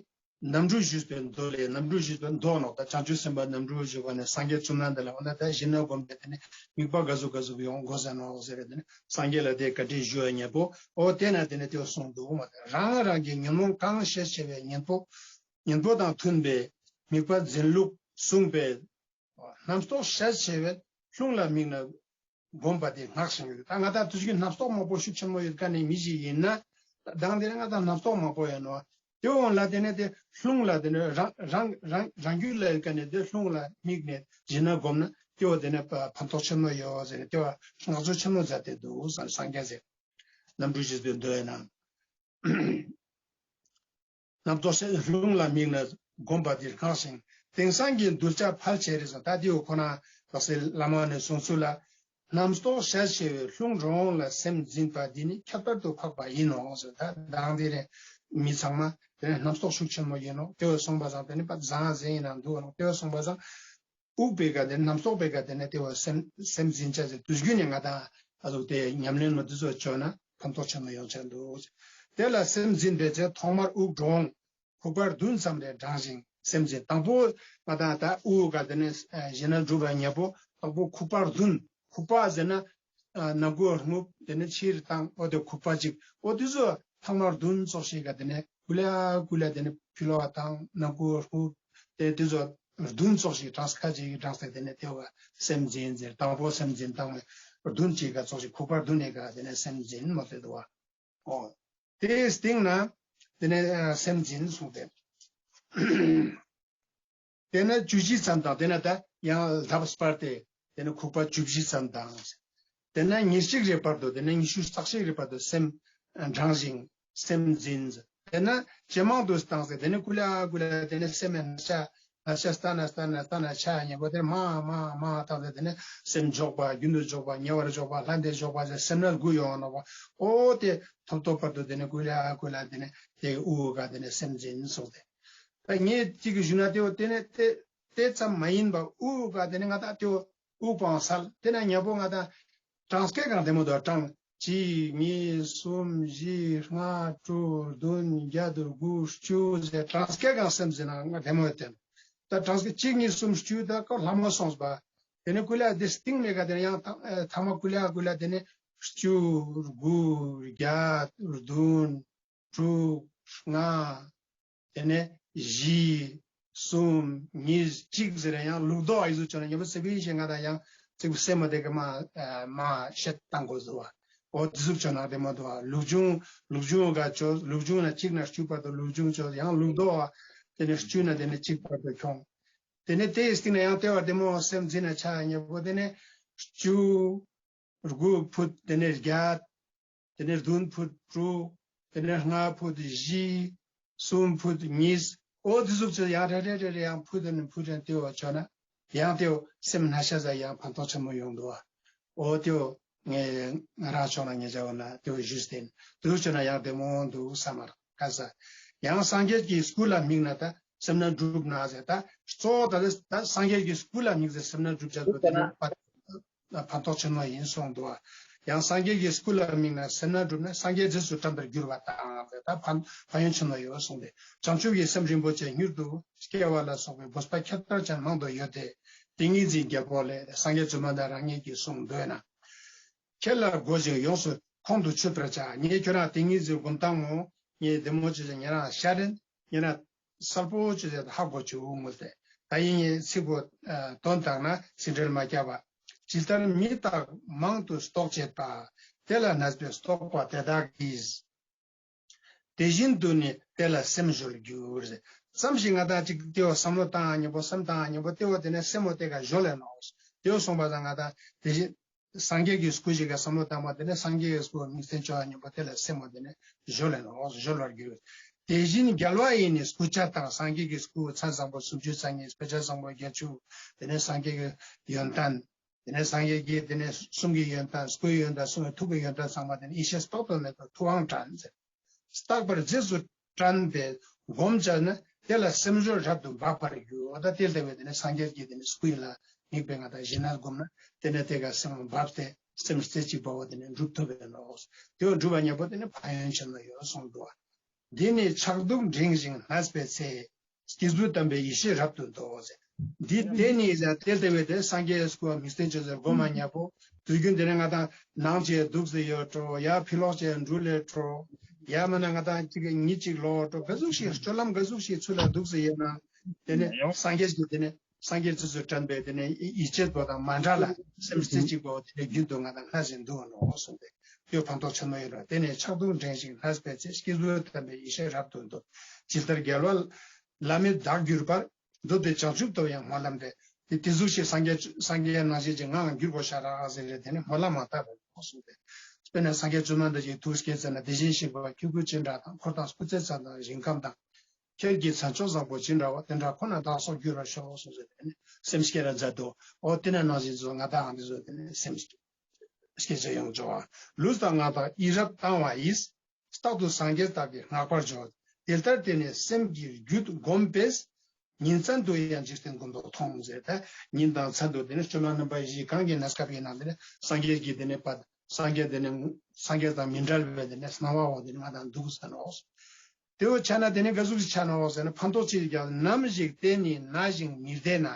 རྣམ་འགྲུལ་ཞུས་པའི་མདོ་ལས་རྣམ་འགྲུལ་ཞུས་པའི་མདོ་ནོ། ད་བྱང་ཆུབ་སེམས་དཔའ་རྣམ་འགྲུལ་ཞུས་པ་ནས་སངས་རྒྱས་བཙུན་མ་འདི་ལ་འོ་ན་ད་གཞི་སྣ་སྒོམ་པའི་དེ་ནས་དམིགས་པ་ག་ཟུག་ག་ཟུག་ཡོང་དགོས་ཟེར་ནོ་ཟེར་རེད། དེ་ནས་སངས་རྒྱས་ལ་དེ་བཀའ་དྲིན་ཞུ་བ་ཉེ་པོ་ཨོ་དེ་ན་དེ་ནས་དེ་གསུངས་འདུག་མ། རང་རང་གི་ཉོན་མོངས་གང་ཤས་ཆེ་བའི་གཉེན་པོ་གཉེན་པོ་དང་མཐུན་པའི་དམིགས་པ་འཛིན་ལུགས་གསུངས་པས། རྣམ་རྟོག་ཤས་ཆེ་བས་ལྷུང་ལ་དམིགས་ནས་བསྒོམས་པ་དེ་སྔགས་ཤིང་ཡོད། ད་ང་དང་དུས་ཀྱི་རྣམ་རྟོག་མང་པོ་ཤུགས་ཆེན་མོ་ཡོད་མཁན་ནི་མི་ཞིག་ཡིན་ན། མདང་དེ་ནས་ང་དང་རྣམ་རྟོག་མང་པོ་ཡོད་ནོ། དེ་འོང་ལ་དེ་ནས་དེ་ལྷུང་ལ་དེ་ནས་རང་རང་རང་རང་རྒྱུད་ལ་ཡོད་མཁན་ནི་དེ་ལྷུང་ལ་དམིགས་ནས་གཞི་སྣ་བསྒོམས་ན་དེ་འོ་དེ་ནས་ཕན་ཐོགས་ཆེན་མོ་ཡོད་ཟེར་ནས་དེ་བ་བསྔགས་བརྗོད་ཆེན་མོ་མཛད་དེ་འདུག་སངས་རྒྱས་ཟེར། རྣམ་འགྲུལ་ཞུས་པའི་མདོ་ཡིན་ན། རྣམ་རྟོག་ཤས་ལྷུང་ལ་དམིགས་ནས་བསྒོམས་པ་འདིར་སྔགས་ཤིང་། དེང་སང་གི་གདུལ་བྱ་ཕལ་ཆེར་ཟེར། ད་དེའུ་ཁོ་ན་ལག་སེ་བླ་མ་ནས་གསུངས་ཚུལ་ལ། རྣམ་རྟོག་ཤས་ཆེ་བས་ལྷུང་འགྲོ་འོང་ལ་སེམས་འཛིན་པ་འདི་ནི་ཁྱད་པར་དུ་འཕགས་པ་ཡིན་ནོ་ཟེར། ད་མདང་དེ་རེད། མི་ཚང་མ་དེ་ནས་རྣམ་རྟོག་ཤུགས་ཆེན་མོ་ཡིན་ནོ། དེ་བས་སོང་པ་ཙང་དེ་ནི་པ་བཟང་ཟེར་ཡིན་ན་འདུག་ནོ། དེ་བས་སོང་པ་ཙང་། དབུགས་པའི་སྒང་དེ་རྣམ་རྟོག་པའི་སྒང་དེ་ནས་དེ་བ་སེམས་སེམས་འཛིན་བྱ་ཟེར་དུས་རྒྱུན་ནས་ང་དང་ཨ་ཟུག་དེ་ཉམས་ལེན་མ་དུས་ཚོད་བྱོས་ན་ཕན་ཐོགས་ཆེན་མོ་ཡོང་ཆེན་འདུག་དེ་ལ་སེམས་འཛིན་པའི་ཚེ་ཐོག་མར་དབུགས་འགྲོ་འོང་ཁུག་པ་བདུན་ཙམ་རེ་བགྲང་ཞིང་སེམས་འཛིན། དང་པོ་ང་དང་ད་དབུགས་སྒང་དེ་ནས་གཞི་སྣ་སྒྲུབ་པ་ཉེ་པོ་དང་པོ་ཁུག་པ་བདུན། ཁུག་པ་ཟེར་ན་ནང་ཁུག་རྔུབ་དེ་ནས་ཕྱིར་བཏང་། ཨོ་དེ་ཁུག་པ་གཅིག་ཨོ་དེ་ཚོ་ཐོག་མར་བདུན་ཙོགས་ཤིག་ག་དེ་ནས་ཀུ་ལེ་ཀུ་ལེ་དེ་ནས་ཕྱི་ལོགས་བཏང་། ནང་ཁུག་རྔུབ་དེ་དེ་ཚོ་བདུན་ཙོགས་ཤིག་གྲངས་ཁ་ཅིག་གྲངས་ཏེ་དེ་ནས་དེ་བ་སེམས་འཛིན་ཟེར། དང་པོ་སེམས་འཛིན་བཏང་བའི་བདུན་གཅིག་ག་ཙོགས་ཤིག་ཁུག་པ་བདུན་ནས་ག་དེ་ནས་སེམས་འཛིན་མ་དེ་དུ་བ། ཨོ་དེའི་སྟེང་ན་དེ་ནས་སེམས་འཛིན་གསུངས་ཏེ། དེ་ནས་བཅུ་བཞི་ཙམ་དང་དེ་ནས་ད་ཡང་ལྷག་སྤར་ཏེ་དེ་ནས་ཁུག་པ་བཅུ་བཞི་ཙམ་དང་། དེ་ནས་ཉེར་གཅིག་རེ་བར་དུ་དེ་ནས་ཉི་ཤུ་རྩ་གཅིག་རེ་བར་དུ་སེམས་བགྲང་ཞིང་སེམས་འཛིན། དེ་ནས་ཇེ་མང་དུ་བཏང་སྟེ་དེ་ནས་ཀུ་ལེ་ཀུ་ལེ་དེ་ནས་སེམས་ནས་ཤ་ལ་ཤ་སྟ་ན་སྟ་ན་སྟ་ན་ཤ་ཉེ་པོ་དེ་མ་མ་མ་བཏང་སྟེ་དེ་ནས་སེམས་འཇོག་པ་རྒྱུན་དུ་འཇོག་པ་ཉེ་བར་འཇོག་པ་ལྷ་འདྲེ་འཇོག་པ་ཟེར་སེམས་ནས་དགུ་ཡོང་ནོ་བ། ཨོ་དེ་ཐོབ་ཐོབ་བར་དུ་དེ་ནས་ཀུ་ལེ་ཀུ་ལེ་དེ་ནས་དེ་དབུགས་ག་དེ་ནས་སེམས་འཛིན་སོགས་ཏེ། ད་ངས་གཅིག་གི་ཞུ་ན་དེའོ་དེ་ནས་དེ་དེ་ཙམ་མ་ཡིན་པ་དབུགས་ག་དེ་ནས་ང་དང་དེའོ་དབུགས་སྤང་སལ་དེ་ན་ཉ་པོ་ང་དང་གྲངས་སྐད་གང་བདེ་མོ་དུ་གྲངས་གཅིག་གཉིས་གསུམ་བཞི་ལྔ་དྲུག་བདུན་བརྒྱད་དགུ་བཅུ་ཟེར་གྲངས་སྐད་གང་སེམས་ཟིན་ན་ང་བདེ་མོ་ཡོད་དེ། ད་གྲངས་སྐད་གཅིག་གཉིས་གསུམ་བཅུ་ད་ཀོ་ལྷ་མོ་སོང་སྤ་དེ་ནས་ཀུ་ལ་དེ་སྟིང་མེ་ག་དེ་ན་ཡང་ཐ་མ་ཀུ་ལ་ཀུ་ལ་དེ་ནས་བཅུ་དགུ་བརྒྱད་བདུན། དྲུག་ལྔ། དེ་ནས་བཞི། གསུམ། གཉིས། གཅིག་ཟེར་ཡང་ལུགས་ལྡོག་ཨ་ཡི་ཟུ་ཆོ་ན་ཉམས་པ་སེ་བི་ཞེས་ང་དང་ཡང་གཅིག་པུ་སེ་མ་དེ་ག་མ་མ་བཤད་བཏང་དགོས་ཟུ་བ། ཨོ་དེ་ཟུ་ཆོ་ན་དེ་མ་དུ་བ་ལུགས་འབྱུང་ལུགས་འབྱུང་ག་ཆོ་ལུགས་འབྱུང་ན་གཅིག་ན་བཅུ་བར་དུ་ལུགས་འབྱུང་ཆོ་ཡང་ལུགས་ལྡོག་བ། དེ་ནས་བཅུ་ན་དེ་ནས་གཅིག་བར་དུ་ཁྱོང་། དེ་ནས་དེའི་སྟེང་ན་ཡང་ལྟེ་བ་དེ་མོ་སེམས་འཛིན་ན་ཆ་ཉེ་པོ་དེ་ནས་བཅུ། དགུ་ཕུད་དེ་ནས་བརྒྱད། དེ་ནས་བདུན་ཕུད་དྲུག་དེ་ནས་ལྔ་ཕུད་བཞི། གསུམ་ཕུད་གཉིས། ཨོ་དེ་ཟུག་ཚོ་ཡང་རེ་རེ་རེ་རེ་ཡང་ཕུད་དེ་ནས་ཕུད་དེ་ནས་ལྟེ་བ་ཆོ་ན་ཡང་ལྟེ་བ་སེམས་ན་ཤ་ཟ་ཡང་ཕན་ཐོགས་ཆེན་མོ་ཡོང་འདུག་བ། ཨོ་ལྟེ་བ་ངས་ང་རང་ཆོ་ན་ངས་བྱ་བ་ན་ལྟེ་བ་ཞུས་ཏེ་དུ་ཆོ་ན་ཡང་བདེ་མོ་འདུག་བསམ་མར་ག་ས། ཡང་སངས་རྒྱས་ཀྱི་སྐུ་ལ་དམིགས་ན་ད་སེམས་ན་འགྲུབ་ན་ཟེར། ད་གཙོ་བོ་ད་ད་སངས་རྒྱས་ཀྱི་སྐུ་ལ་དམིགས་ཏེ་སེམས་ན་འགྲུབ་བྱ་དགོས་དེ་ནི་ཕན་ཐོགས་ཆེན་མོ་ཡིན་གསུངས་འདུག་བ། ཡང་སངས་རྒྱས་ཀྱི་སྐུ་ལ་དམིགས་ན་སེམས་ན་འགྲུབ་ན་སངས་རྒྱས་རྗེས་སུ་དྲན་པར་འགྱུར་བ་དང་ཟེར། ད་ཕན་ཕན་ཡོན་ཆེན་མོ་ཡོད་གསུངས་ཏེ། བྱང་ཆུབ་ཀྱི་སེམས་རིན་པོ་ཆེ་མྱུར་དུ་སྐྱེ་བ་ལ་སོགས་པའི་བོད་པ་ཁྱད་པར་ཅན་མང་དུ་ཡོད་དེ། ཏིང་ངེ་འཛིན་རྒྱལ་པོ་ལས་སངས་རྒྱས་བཙུན་མ་དང་རང་ཉིད་ཀྱིས་གསུངས་འདོད་ན། ཁྱེད་ལ་བསྒོ་ཞིང་ཡོངས་སུ་ཁོང་དུ་ཆུད་པར་བྱ། ངས་ཁྱོད་རང་ཏིང་ངེ་འཛིན་སྒོམ་སྟངས་མོ་ངས་བདེ་མོ་བྱས་ཏེ་ཉེ་རང་ཤ་རེན་ཉེ་རང་གསལ་པོ་བྱས་ཏེ་ཧ་གོ་ཆུ་འུ་ངུ་སྟེ། ད་ཡིན་ཡིན་ཚིག་པོ་ཨ་དོན་དག་ན་ཟིན་བྲིས་མ་བརྒྱབ་པ། ཇི་ལྟར་མི་རྟག་མང་དུ་རྟོག་བྱེད་པ། དེ་ལ་གནས་པའི་རྟོག་པ་དེ་དག་གིས། དེ་བཞིན་དུ་ནི་དེ་ལ་སེམས་གཞོལ་འགྱུར། ཙམ་ཞིག་ང་དང་ཅིག་དེ་བ་བསམ་བློ་བཏང་ཡག་ཉིན་པོ་སེམས་བཏང་ཡག་ཉིན་པོ་དེ་བ་དེ་ནས་སེམས་མོ་དེ་ག་གཞོལ་ལེ་ནོག་དེ་བ་སོང་པ་དང་ང་དང་དེ་བཞིན་སངས་རྒྱས་ཀྱི་སྐུ་ཞིག་ག་བསམ་བློ་བཏང་པ་དེ་ནས་སངས་རྒྱས་ཀྱི་སྐུ་དམིགས་བརྟན་བཅོ་ཡག་ཉིན་པོ་དེ་ལ་སེམས་མོ་དེ་ནས་གཞོལ་ལེ་ནོག་གཞོལ་བར་འགྱུར། དེ་བཞིན་རྒྱལ་བ་ཡི་ནི་སྐུ་ཆ་དང་། སངས་རྒྱས་ཀྱི་སྐུ་མཚན་བཟང་པོ་སུམ་ཅུ་རྩ་གཉིས་དཔེ་བྱད་བཟང་པོ་བརྒྱད་ཅུ། དེ་ནས་སངས་རྒྱས་ཀྱི་ཡོན་ཏན། དེ་ནས་སངས་རྒྱས་ཀྱི་དེ་ནས་གསུང་གི་ཡོན་ཏན། སྐུའི་ཡོན་ཏན། གསུང་གི་ཐུགས་ཀྱི་ཡོན་ཏན་ཚང་མ་དེ་ནས་ཡེ་ཤེས་རྟོག་ཏུ་མེད་པར་ཐུབ་དབང་དྲན་ཟེར། རྟག་པར་རྗེས་སུ་དྲན་པས་བསྒོམ་བྱས་ན། དེ་ལ་སེམས་གཞོལ་རབ་ཏུ་འབབ་པར་འགྱུར། འོ་ད་དེ་ལྟ་བུའི་དེ་ནས་སངས་རྒྱས་ཀྱི་དེ་ནས་སྐུ་ཡིན་ལ་དམིགས་པའི་ང་དང་གཞི་ན་བསྒོམས་ན་དེ་ནས་དེ་ག་སེམས་འབབ་སྟེ་སེམས་རྩེ་གཅིག་པའོ་དེ་ནས་འགྲུབ་ཐུབ་པའི་ནོག་དེ་བ་འགྲུབ་པ་ཉེ་པོ་དེ་ནས་ཕན་ཡོན་ཆེན་མོ་ཡོད་གསུངས་འདུག་འདི་ནི་ཕྱག་རྡོར་འགྲེང་ཞིང་གནས་པའི་ཚེ། སྐྱེས་བུ་དམ་པའི་ཡེ་ཤེས་རབ་ཏུ་འདོད་ཟེར། འདི་དེ་ནི་ཟེར་དེ་ལྟ་བུའི་དེ་སངས་རྒྱས་སྐུ་དམིགས་བརྟན་བཅོ་ཡག་སྒོམ་ཉེ་པོ་དུས་རྒྱུན་དེ་ནས་ང་དང་ནང་བྱས་འདུག་ཟེར་ཡོད་འགྲོ། ཡ་ཕྱི་ལོགས་བྱས་འགྲུལ་ལེ་འགྲོ། ཡ་མིན་ན་ང་དང་གཅིག་གི་ཉིན་གཅིག་ལོག་འགྲོ། ག་ཟུག་ཞིག་སྤྱོད་ལམ་ག་ཟུག་ཞིག་ཚུལ་ལ་འདུག་ཟེར་ཡོད་ན་དེ་ནས་སངས་རྒྱས་ཀྱི་དེ་ནས་སངས་རྒྱས་རྗེས་སུ་དྲན་པའི་དེ་ནས་ཡིད་ཆེས་པོ་དང་མ་འདྲ་ལ་སེམས་རྩེ་གཅིག་པོ་དེ་ནས་རྒྱུན་དུ་ང་དང་སྔར་བཞིན་འདུག་ནོ་གསུངས་ཏེ། དེ་ཕན་ཐོགས་ཆེན་མོ་ཡོད་རེད། དེ་ནས་ཕྱག་རྡོར་འགྲེང་ཞིང་གནས་པའི་ཚེ། སྐྱེས་བུ་དམ་པའི་ཡེ་ཤེས་རབ་ཏུ་འདོད། ཇི་ལྟར་རྒྱལ་བ་བླ་མེད་བདག་གྱུར་པར། མདོ་སྡེ་བྱང་ཆུབ་ཏུ་ཡང་སྨོན་ལམ་འདས། དེ་དེ་ཟུག་ཞིག་སངས་རྒྱས་སངས་རྒྱས་ནང་བཞིན་གྱི་ངའང་འགྱུར་དགོས་ཤ་རག་ཟེར་རེད། དེ་ནས་སྨོན་ལམ་མ་བཏབ་པར་གསུངས་ཏེ། དཔེར་ན་སངས་རྒྱས་བཙུན་མ་འདི་ཞིག་ཐུགས་བསྐྱེད་ཟེར་ན། དེ་བཞིན་གཤེགས་པ་ཁྱེད་སྐུ་ཅི་འདྲ་དང་། འཁོར་དང་སྐུ་ཚེ་མཚན་དང་ཞིང་ཁམས་དང་། ཁྱེད་ཀྱི་མཚན་མཆོག་བཟང་པོ་ཇི་འདྲ་བ། དེ་འདྲ་ཁོ་ན་བདག་སོགས་འགྱུར་བར་ཤོག་གསུངས་ཟེར་ནས་སེམས་བསྐྱེད་ར་མཛད་དོ། འོ་དེ་ན་ནང་བཞིན་ཚོ་ང་དང་འདི་ཚོ་དེ་ནས་སེམས་བསྐྱེད་བྱེད་ཡོང་ཆོག་པ། ལུས་དང་ངག་དང་ཡིད་རབ་བཏང་བ་ཡིས། རྟག་ཏུ་སངས་རྒྱས་བདག་གིས་བསྔགས་པར་བྱ། དེ་ལྟར་དེ་ནས་སེམས་ཀྱི་རྒྱུད་བསྒོམས་པས། ཉིན་མཚན་དུ་ཡང་འཇིག་རྟེན་ཀུན་ཏུ་མཐོང་ཟེར་ཏེ། ཉིན་དང་མཚན་དུ་དེ་ནས་བཅོམ་ལྡན་འདས་རྣམ་པ་བཞི་གང་གི་གནས་སྐབས་ཡིན་ན་དེ་ནས་སངས་རྒྱས་ཀྱི་དེ་ནས་པ་སངས་རྒྱས་དེ་ནས་སངས་རྒྱས་དང་མི་འབྲལ་བའི་དེ་ནས་སྣང་བའོ་དེ་ནས་ང་དང་འདུག་ཟེར་ནོ། དེ་བོ་ཆ་ན་དེ་ནི་ག་ཟུག་ཅིག་ཆ་ནོ་ཟེར་ན། ཕན་ཐོགས་ཅི་ཡང་ནམ་ཞིག་དེ་ནི་ན་ཞིང་མི་བདེ་ན།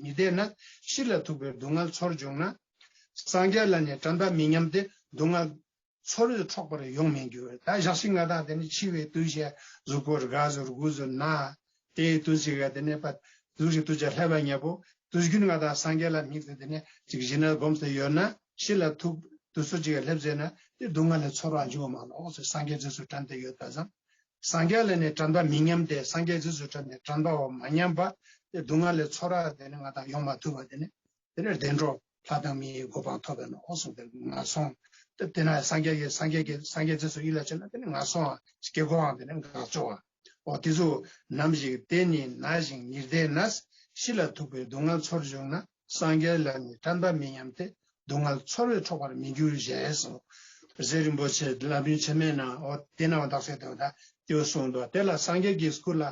མི་བདེ་ན་ཤི་ལ་ཐུག་པའི་སྡུག་བསྔལ་ཚོར་བྱུང་ན། སངས་རྒྱས་ལ་ནི་དྲན་པ་མི་ཉམས་ཏེ། སྡུག་བསྔལ་ཚོར་བས་འཕྲོག་པར་ཡོང་མི་འགྱུར། ད་ཞག་ཅིག་ང་དང་དེ་ནི་འཆི་བའི་དུས་ཤིག་གཟུགས་པོ་རྒས་སོ་རྒུད་སོ་ན། དེའི་དུས་ཤིག་ག་དེ་ནི་པ་དུས་ཤིག་དུས་ཅི་སླེབས་པ་ཉེ་པོ་དུས་རྒྱུན་ང་དང་སངས་རྒྱས་ལ་དམིགས་ཏེ་དེ་ནི་ཅིག་ཞི་གནས་སྒོམ་སྟེ་ཡོད་ན། ཤི་ལ་ཐུག་དུས་ཚོད་ཅིག་ག་སླེབས་ཟེར་ན་དེ་སྡུག་བསྔལ་ལས་ཚོར་བ་འབྱུང་མ་ནོག་ཟེར། སངས་རྒྱས་རྗེས་སུ་དྲན་ཏེ་ཡོད་པ་ཙང་། སངས་རྒྱས་ལ་ནི་དྲན་པ་མི་ཉམས་ཏེ། སངས་རྒྱས་རྗེས་སུ་དྲན་ནས་དྲན་པའོ་མ་ཉམས་པ། དེ་སྡུག་བསྔལ་ལས་ཚོར་བ་དེ་ནི་ང་དང་ཡོང་མ་ཐུབ་པ་དེ་ནི་དེ་ནི་བདེ་འགྲོ་ལྷ་དང་མིའི་གོ་འཕང་ཐོབ་པའི་ནོ་གསུངས་ཏེ་ངན་སོང་། དེ་དེ་ན་སངས་རྒྱས་ཀྱི་སངས་རྒྱས་ཀྱི་སངས་རྒྱས་རྗེས་སུ་ཡིད་ལ་བྱས་ན་དེ་ནི་ངན་སོང་སྐྱེ་སྒོའང་དེ་ནི་འགག་ཆོག་པ། འོ་དེ་ཚོ་ནམ་ཞིག་དེ་ནི་ན་ཞིང་མི་བདེ་ན། ཤི་ལ་ཐུག་པའི་སྡུག་བསྔལ་ཚོར་བྱུང་ན། སངས་རྒྱས་ལ་ནི་དྲན་པ་མི་ཉམས་ཏེ། སྡུག་བསྔལ་ཚོར་བས་འཕྲོག་པར་མི་འགྱུར་ཞེས་གསུངས། རྗེ་རིན་པོ་ཆེ་ལམ་རིམ་ཆེན་མོའི་ནང་འོ་དེ་ནང་བ་དག་ས་དེ་བ་ད་དེ་བ་གསུངས་འདུག་དེ་ལ་སངས་རྒྱས་ཀྱི་སྐུ་ལ་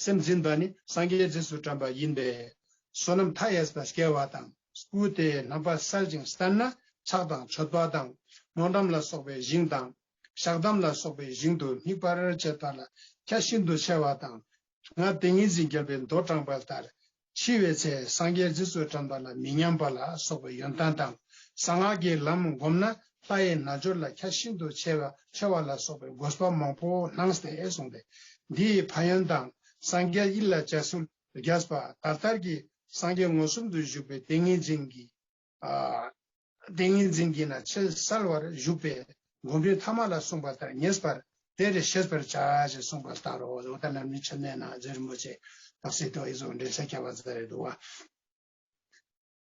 སེམས་འཛིན་པ་ནི་སངས་རྒྱས་རྗེས་སུ་དྲན་པ་ཡིན་པས། བསོད་ནམས་མཐའ་ཡས་པ་སྐྱེ་བ་དང་། སྐུ་དེའི་རྣམ་པ་གསལ་ཞིང་བརྟན་ན་ཕྱག་དང་མཆོད་པ་དང་སྨོན་ལམ་ལ་སོགས་པའི་ཞིང་དང་། བཤགས་སྡོམ་ལ་སོགས་པའི་ཞིང་དུ་དམིགས་པར་བྱེད་པ་ལ་ཁྱད་ཤིན་ཏུ་ཆེ་བ་དང་། སྔར་ཏིང་ངེ་འཛིན་རྒྱལ་པོས་མདོ་དྲངས་པ་ལྟར། འཆི་བའི་ཚེ་སངས་རྒྱས་རྗེས་སུ་དྲན་པ་ལ་མི་ཉམས་པ་ལ་སོགས་པའི་ཡོན་ཏན་དང་། གསང་སྔགས་ཀྱི་ལམ་བསྒོམས་ན་ལྷ་ཡི་རྣལ་འབྱོར་ལ་ཁྱད་ཤིན་ཏུ་ཆེ་བ་ཆེ་བ་ལ་སོགས་པའི་དགོས་པ་མང་པོ་སྣང་སྟེ་གསུངས་ཏེ། འདི་ཡི་ཕན་ཡོན་དང་། སངས་རྒྱས་ཡིད་ལ་བྱ་ཚུལ་རྒྱས་པ་ད་ལྟར་གྱི་སངས་རྒྱས་མངོན་སུམ་དུ་བཞུགས་པའི་ཏིང་ངེ་འཛིན་གྱི། ཨ། ཏིང་ངེ་འཛིན་གྱི་ནང་ཆེས་གསལ་བར་བཞུགས་པའི་སྒོམ་རིམ་ཐ་མ་ལ་གསུངས་པ་ལྟར་ངེས་པར་དེར་ཤེས་པར་བྱ་ཞེས་གསུངས་པ་ལྟར་རོ། འོ་ད་ལམ་རིམ་ཆེན་མོའི་ནང་རྗེ་རིན་པོ་ཆེ་དག་སེ་ཏོ་ཨི་ཟོ་འགྲེལ་བཤད་བརྒྱབ་པ་ཙམ་རེད་འདུག་བ།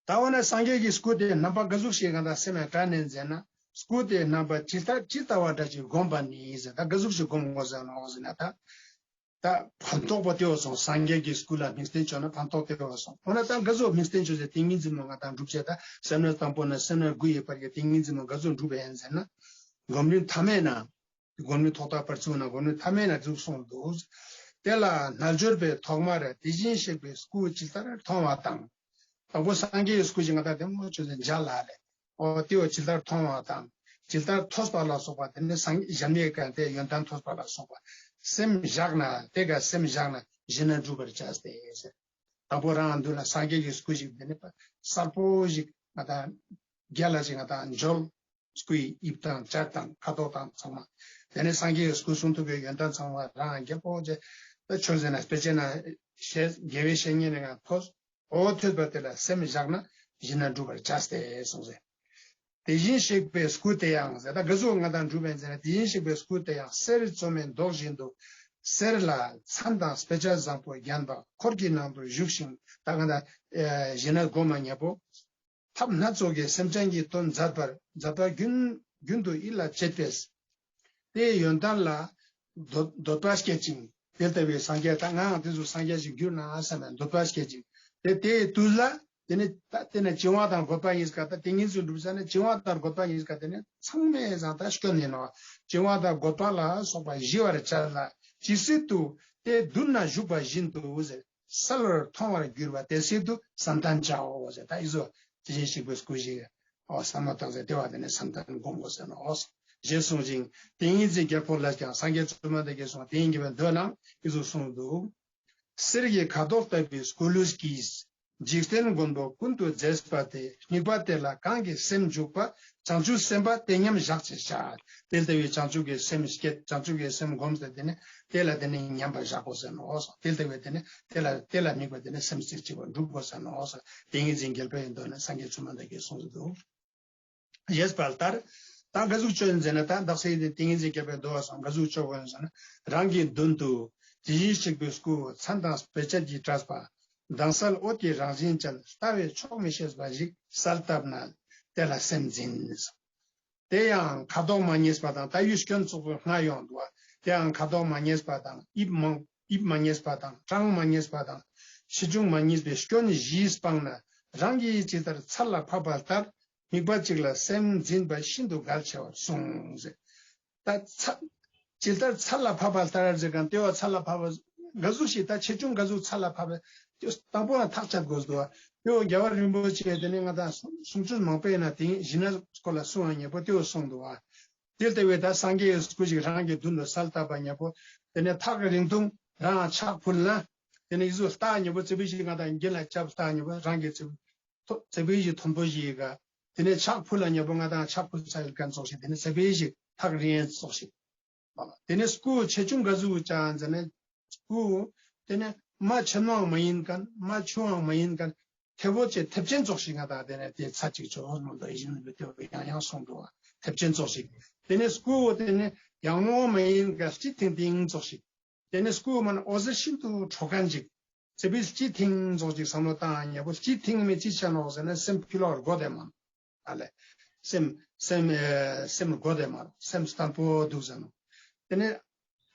ད་འོ་ན་སངས་རྒྱས་ཀྱི་སྐུ་དེ་རྣམ་པ་ག་ཟུག་ཞིག་གང་དག་སེམས་ལ་དྲན་ནས་མཛད་ན། སྐུ་དེ་རྣམ་པ་ཇི་ལྟར་ཇི་ལྟ་བ་འདྲ་ཞིག་བསྒོམ་པ་ནི་ཟེར། ད་ག་ཟུག་ཞིག་བསྒོམ་དགོས་ཟེར་ནོ་ཟེར་ན་ད། ད་ཕན་ཐོགས་པ་དེ་བ་སོང་། སངས་རྒྱས་ཀྱི་སྐུ་ལ་དམིགས་བརྟན་བཅོས་ན་ཕན་ཐོགས་དེ་བ་སོང་། འོ་ན་ད་ག་ཟུག་དམིགས་བརྟན་བཅོས་ཟེར། ཏིང་ངེ་འཛིན་མ་ང་དང་སྒྲུབ་བྱེད་ད་སེམས་ནི་དང་པོ་ན་སེམས་ནི་དགུ་ཡོད་པར་གྱི་ཏིང་ངེ་འཛིན་མ་ག་ཟུག་སྒྲུབ་པ་ཡིན་ཟེར་ན། སྒོམ་རིམ་ཐ་མའི་ནང་། སྒོམ་རིམ་ཐོག་མཐའ་བར་གསུམ་ན་སྒོམ་རིམ་ཐ་མའི་ནང་འདུག་གསུངས་འདུག་དེ་ལ་རྣལ་འབྱོར་པས་ཐོག་མར་དེ་བཞིན་གཤེགས་པའི་སྐུ་ཇི་ལྟར་མཐོང་བ་དང་། དང་པོ་སངས་རྒྱས་སྐུ་ཞིག་ང་དང་དེ་མོ་ཆོས་ཟེར་འཇའ་ལ་རེད། འོ་དེ་བ་ཇི་ལྟར་མཐོང་བ་དང་། ཇི་ལྟར་ཐོས་པ་ལ་སོགས་པ་དེ་ནི་སངས་རྒྱས་ཀྱི་དེ་ཡོན་ཏན་ཐོས་པ་ལ་སོགས་པ། སེམས་བཞག་ན་དེ་ག་སེམས་བཞག་ན་ཞི་གནས་སྒྲུབ་པར་བྱ་སྟེ་ཟེར། དང་པོ་རང་འདུལ་ལ་སངས་རྒྱས་ཀྱི་སྐུ་ཞིག་དེ་ནི་པ་གསལ་པོ་ཞིག་ང་དང་རྒྱ་ལ་ཞིག་ང་དང་འཇོལ། སྐུའི་དབྱིབས་དང་ལྕགས་དང་ཁ་དོག་དང་ཚང་མ། དེ་ནས་སངས་རྒྱས་ཀྱི་སྐུ་གསུང་ཐུགས་ཀྱི་ཡོན་ཏན་ཚང་མ་རང་རྒྱལ་པོ་བྱས། ད་ཆོས་ཟེར་ན་དཔེ་ཆ་ན་ཞེས་དགེ་བའི་བཤེས་གཉེན་ནས་ང་ཐོས། འོ་ཐོས་པ་དེ་ལ་སེམས་བཞག་ན་གཞི་ནས་འགྲུབ་པར་བྱ་སྟེ་གསུངས་ཟེར། དེ་བཞིན་གཤེགས་པའི་སྐུ་དེ་ཡང་ཟེར། ད་ག་ཟུག་ང་དང་འགྲུབ་པའི་ཟེར་ན། དེ་བཞིན་གཤེགས་པའི་སྐུ་དེ་ཡང་གསེར་བཙོ་མའི་མདོག་བཞིན་དུ། གསེར་ལ་མཚན་དང་དཔེ་བྱད་བཟང་པོ་བརྒྱན་པ་འཁོར་གྱི་ནང་དུ་བཞུགས་ཤིང་། ད་ང་དང་གཞི་ནས་སྒོམ་པ་ཉེ་པོ། ཐབས་སྣ་ཚོགས་ཀྱིས་སེམས་ཅན་གྱི་དོན་མཛད་པར་མཛད་པ་རྒྱུན་རྒྱུན་དུ་ཡིད་ལ་བྱེད་པས། དེའི་ཡོན་ཏན་ལ་འདོད་འདོད་པ་སྐྱེད་ཅིང་། དེ་ལྟ་བུའི་སངས་རྒྱས། ད་ངའང་དེ་ཚོ་སངས་རྒྱས་ཤིག་གྱུར་ན་བསམ་པའི་འདོད་པ་སྐྱེད་ཅིང་། དེ་དེའི་དུས་ལ་དེ་ནི་ད་དེ་ནི་བྱིང་བ་དང་རྒོད་པ་གཉིས་ཀ། ད་དེ་གཉིས་སུ་འགྲུབ་ས་ནི་བྱིང་བ་དང་རྒོད་པ་གཉིས་ཀ་དེ་ནི་ཚང་མས་བཟང་ད་སྐྱོན་ཡིན་ནོ། བྱིང་བ་དང་རྒོད་པ་ལ་སོགས་པ་ཞི་བར་བྱ་ལ། ཇི་སྲིད་དུ་དེ་མདུན་ན་བཞུགས་པ་བཞིན་དུ་ཟེར། གསལ་བར་མཐོང་བར་གྱུར་པ་དེ་སྲིད་དུ་བསམ་གཏན་བྱའོ་ཟེར། ད་ཨི་ཟོ་དེ་བཞིན་གཤེགས་པའི་སྐུ་ཞིག་ཨོ་བསམ་བློ་བཏང་ཟེར། དེ་བ་དེ་ནས་བསམ་གཏན་བསྒོམ་དགོས་ཟེར་ནོ། ཞེས་གསུངས་ཤིང་། ཏིང་ངེ་འཛིན་རྒྱལ་པོ་ལས་ཀྱང་། སངས་རྒྱས་བཙུན་མ་དེ་གིས་གསུངས། ཏིང་ངེ་འཛིན་མདོ་ནང་ཨི་ཟོ་གསུངས་འདུག། གསེར་གྱི་ཁ་དོག་ལྟ་བུའི་སྐུ་ལུས་ཀྱིས། འཇིག་རྟེན་མགོན་པོ་ཀུན་ཏུ་མཛེས་པ་དེ། དམིགས་པ་དེ་ལ་གང་གིས་སེམས་འཇུག་པ། བྱང་ཆུབ་སེམས་དཔའ་དེ་མཉམ་བཞག་ཅེས་བྱ། དེ་ལྟ་བུའི་བྱང་ཆུབ་ཀྱི་སེམས་བསྐྱེད། བྱང་ཆུབ་ཀྱི་སེམས་བསྒོམས་ཏེ་དེ་ནི་དེ་ལ་དེ་ནི་མཉམ་པར་བཞག་དགོས་ཟེར་ནོ། དེ་ལྟ་བུའི་དེ་ནི་དེ་ལ་དེ་ལ་དམིགས་པ་དེ་ནི་སེམས་རྩེ་གཅིག་པར་འགྲུབ་དགོས་ཟེར་ནོ། ཏིང་ངེ་འཛིན་རྒྱལ་པོའི་མདོ་ནས་སངས་རྒྱས་བཙུན་མ་དེ་གིས་གསུངས་འདུག། ཞེས་པ་ལྟར། ད་ག་ཟུག་བཅོས་ཡིན་ཟེར་ན། ད་འདག་སེ་ཡིན་ཏིང་ངེ་འཛིན་རྒྱལ་པོའི་མདོ་བ་སོང་ག་ཟུག་བཅོས་དགོས་ཡིན་ཟེར་ན། རང་གི་མདུན་དུ་དེ་བཞིན་གཤེགས་པའི་སྐུ་མཚན་དང་དཔེ་བྱད་ཀྱིས་བཀྲ་བ། དྭངས་གསལ་འོད་ཀྱི་རང་བཞིན་ཅན། ལྟ་བས་ཆོག་མི་ཤེས་པ་ཞིག་གསལ་བཏབ་ན། དེ་ལ་སེམས་འཛིན། དེ་ཡང་ཁ་དོག་མ་ངེས་པ་དང་། ད་ཡུལ་སྐྱོན་ཚོགས་པའི་སྔ་ཡོང་འདུག་བ། དེ་ཡང་ཁ་དོག་མ་ངེས་པ་དང་། དབྱིབས་མ་དབྱིབས་མ་ངེས་པ་དང་། གྲངས་མ་ངེས་པ་དང་། ཆེ་ཆུང་མ་ངེས་པའི་སྐྱོན་བཞི་སྤངས་ན། རང་གིས་ཇི་ལྟར་ཚད་ལ་ཕབ་པ་ལྟར། དམིགས་པ་གཅིག་ལ་སེམས་འཛིན་པ་ཤིན་ཏུ་གལ་ཆེ་བར་གསུངས་ཟེར། ད་ཚ་ཇི་ལྟར་ཚད་ལ་ཕབ་པ་ལྟར་ཟེར་གང་ལྟེ་བ་ཚད་ལ་ཕབ་པ་ག་ཟུག་ཞིག་ད་ཆེ་ཆུང་ག་ཟུག་ཚད་ལ་ཕབ་པ་དེ་དང་པོ་ལ་ཐག་བཅད་དགོས་འདུག་བ། དེ་བོ་རྒྱལ་བ་རིན་པོ་ཆེ་དེ་ནི་ང་དང་གསུང་ཚུལ་མང་པོ་ཡིན་ན་དེ་གཞི་ནས་སྐོར་ལ་གསུང་བ་ཉེ་པོ་དེ་བོ་གསུངས་འདུག་བ། དེ་ལྟ་བུའི་ད་སངས་རྒྱས་ཀྱི་སྐུ་ཞིག་རང་གི་མདུན་དུ་གསལ་བཏབ་པ་ཉེ་པོ། དེ་ནས་ཐག་གི་རིང་ཐུང་རང་ཕྱག་ཕུལ་ན། དེ་ནས་ཡིག་གཟུགས་ལྟ་ཉེ་པོ་རྩེ་ཕུད་ཞིག་ང་དང་རྒྱན་ལ་རྐྱབ་ལྟ་ཉེ་པོ་རང་གི་རྩེ་ཕུད་ཐོ་རྩེ་ཕུད་ཞིག་མཐོན་པོ་ཞིག་ག་དེ་ནས་ཕྱག་ཕུལ་ལ་ཉེ་པོ་ང་དང་ཕྱག་ཕུལ་ས་ཡོད་མཁན་ཙོགས་ཤིག་དེ་ནས་རྩེ་ཕུད་ཞིག་ཐག་རིང་ཙོགས་ཤིག་དེ་ནས་སྐུ་ཆེ་ཆུང་ག་ཟུག་ཅང་ཟེར་ན། སྐུ་དེ་ནས་མ་ཆེན་མོའང་མ་ཡིན་མཁན། མ་ཆུང་བའང་མ་ཡིན་མཁན། མཐེ་བོ་ཆེ་མཐེབ་ཆེན་ཙོགས་ཤིག་ང་དང་དེ་ནས་དེ་ཚ་གཅིག་ཆོག་མོ་འདོ་ཡིན་ནོ་དེ་ཡང་ཡང་གསུངས་འདུག་བ། མཐེབ་ཆེན་ཙོགས་ཤིག་དེ་ནས་སྐུ་དེ་ནས་ཡང་མོ་མ་ཡིན་མཁན། སྤྱི་ཐིང་ཐིང་ཙོགས་ཤིག་དེ་ནས་སྐུ་མ་ན་འོད་ཟེར་ཤིན་ཏུ་འཕྲོ་མཁན་ཅིག་དེ་བས་སྤྱི་ཐིང་ཙོགས་ཅིག་བསམ་བློ་བཏང་ཡ་ཉེ་པོ། སྤྱི་ཐིང་མི་ཅི་ཆ་ནོག་ཟེར་ན་སེམས་ཕི་ལོག་སྒོ་དེ་མ་ཨ་ལས། སེམས་སེམས་ཨེ་སེམས་སྒོ་དེ་མ་སེམས་བརྟན་པོ་འདུག་ཟེར་ནོ། དེ་ནས་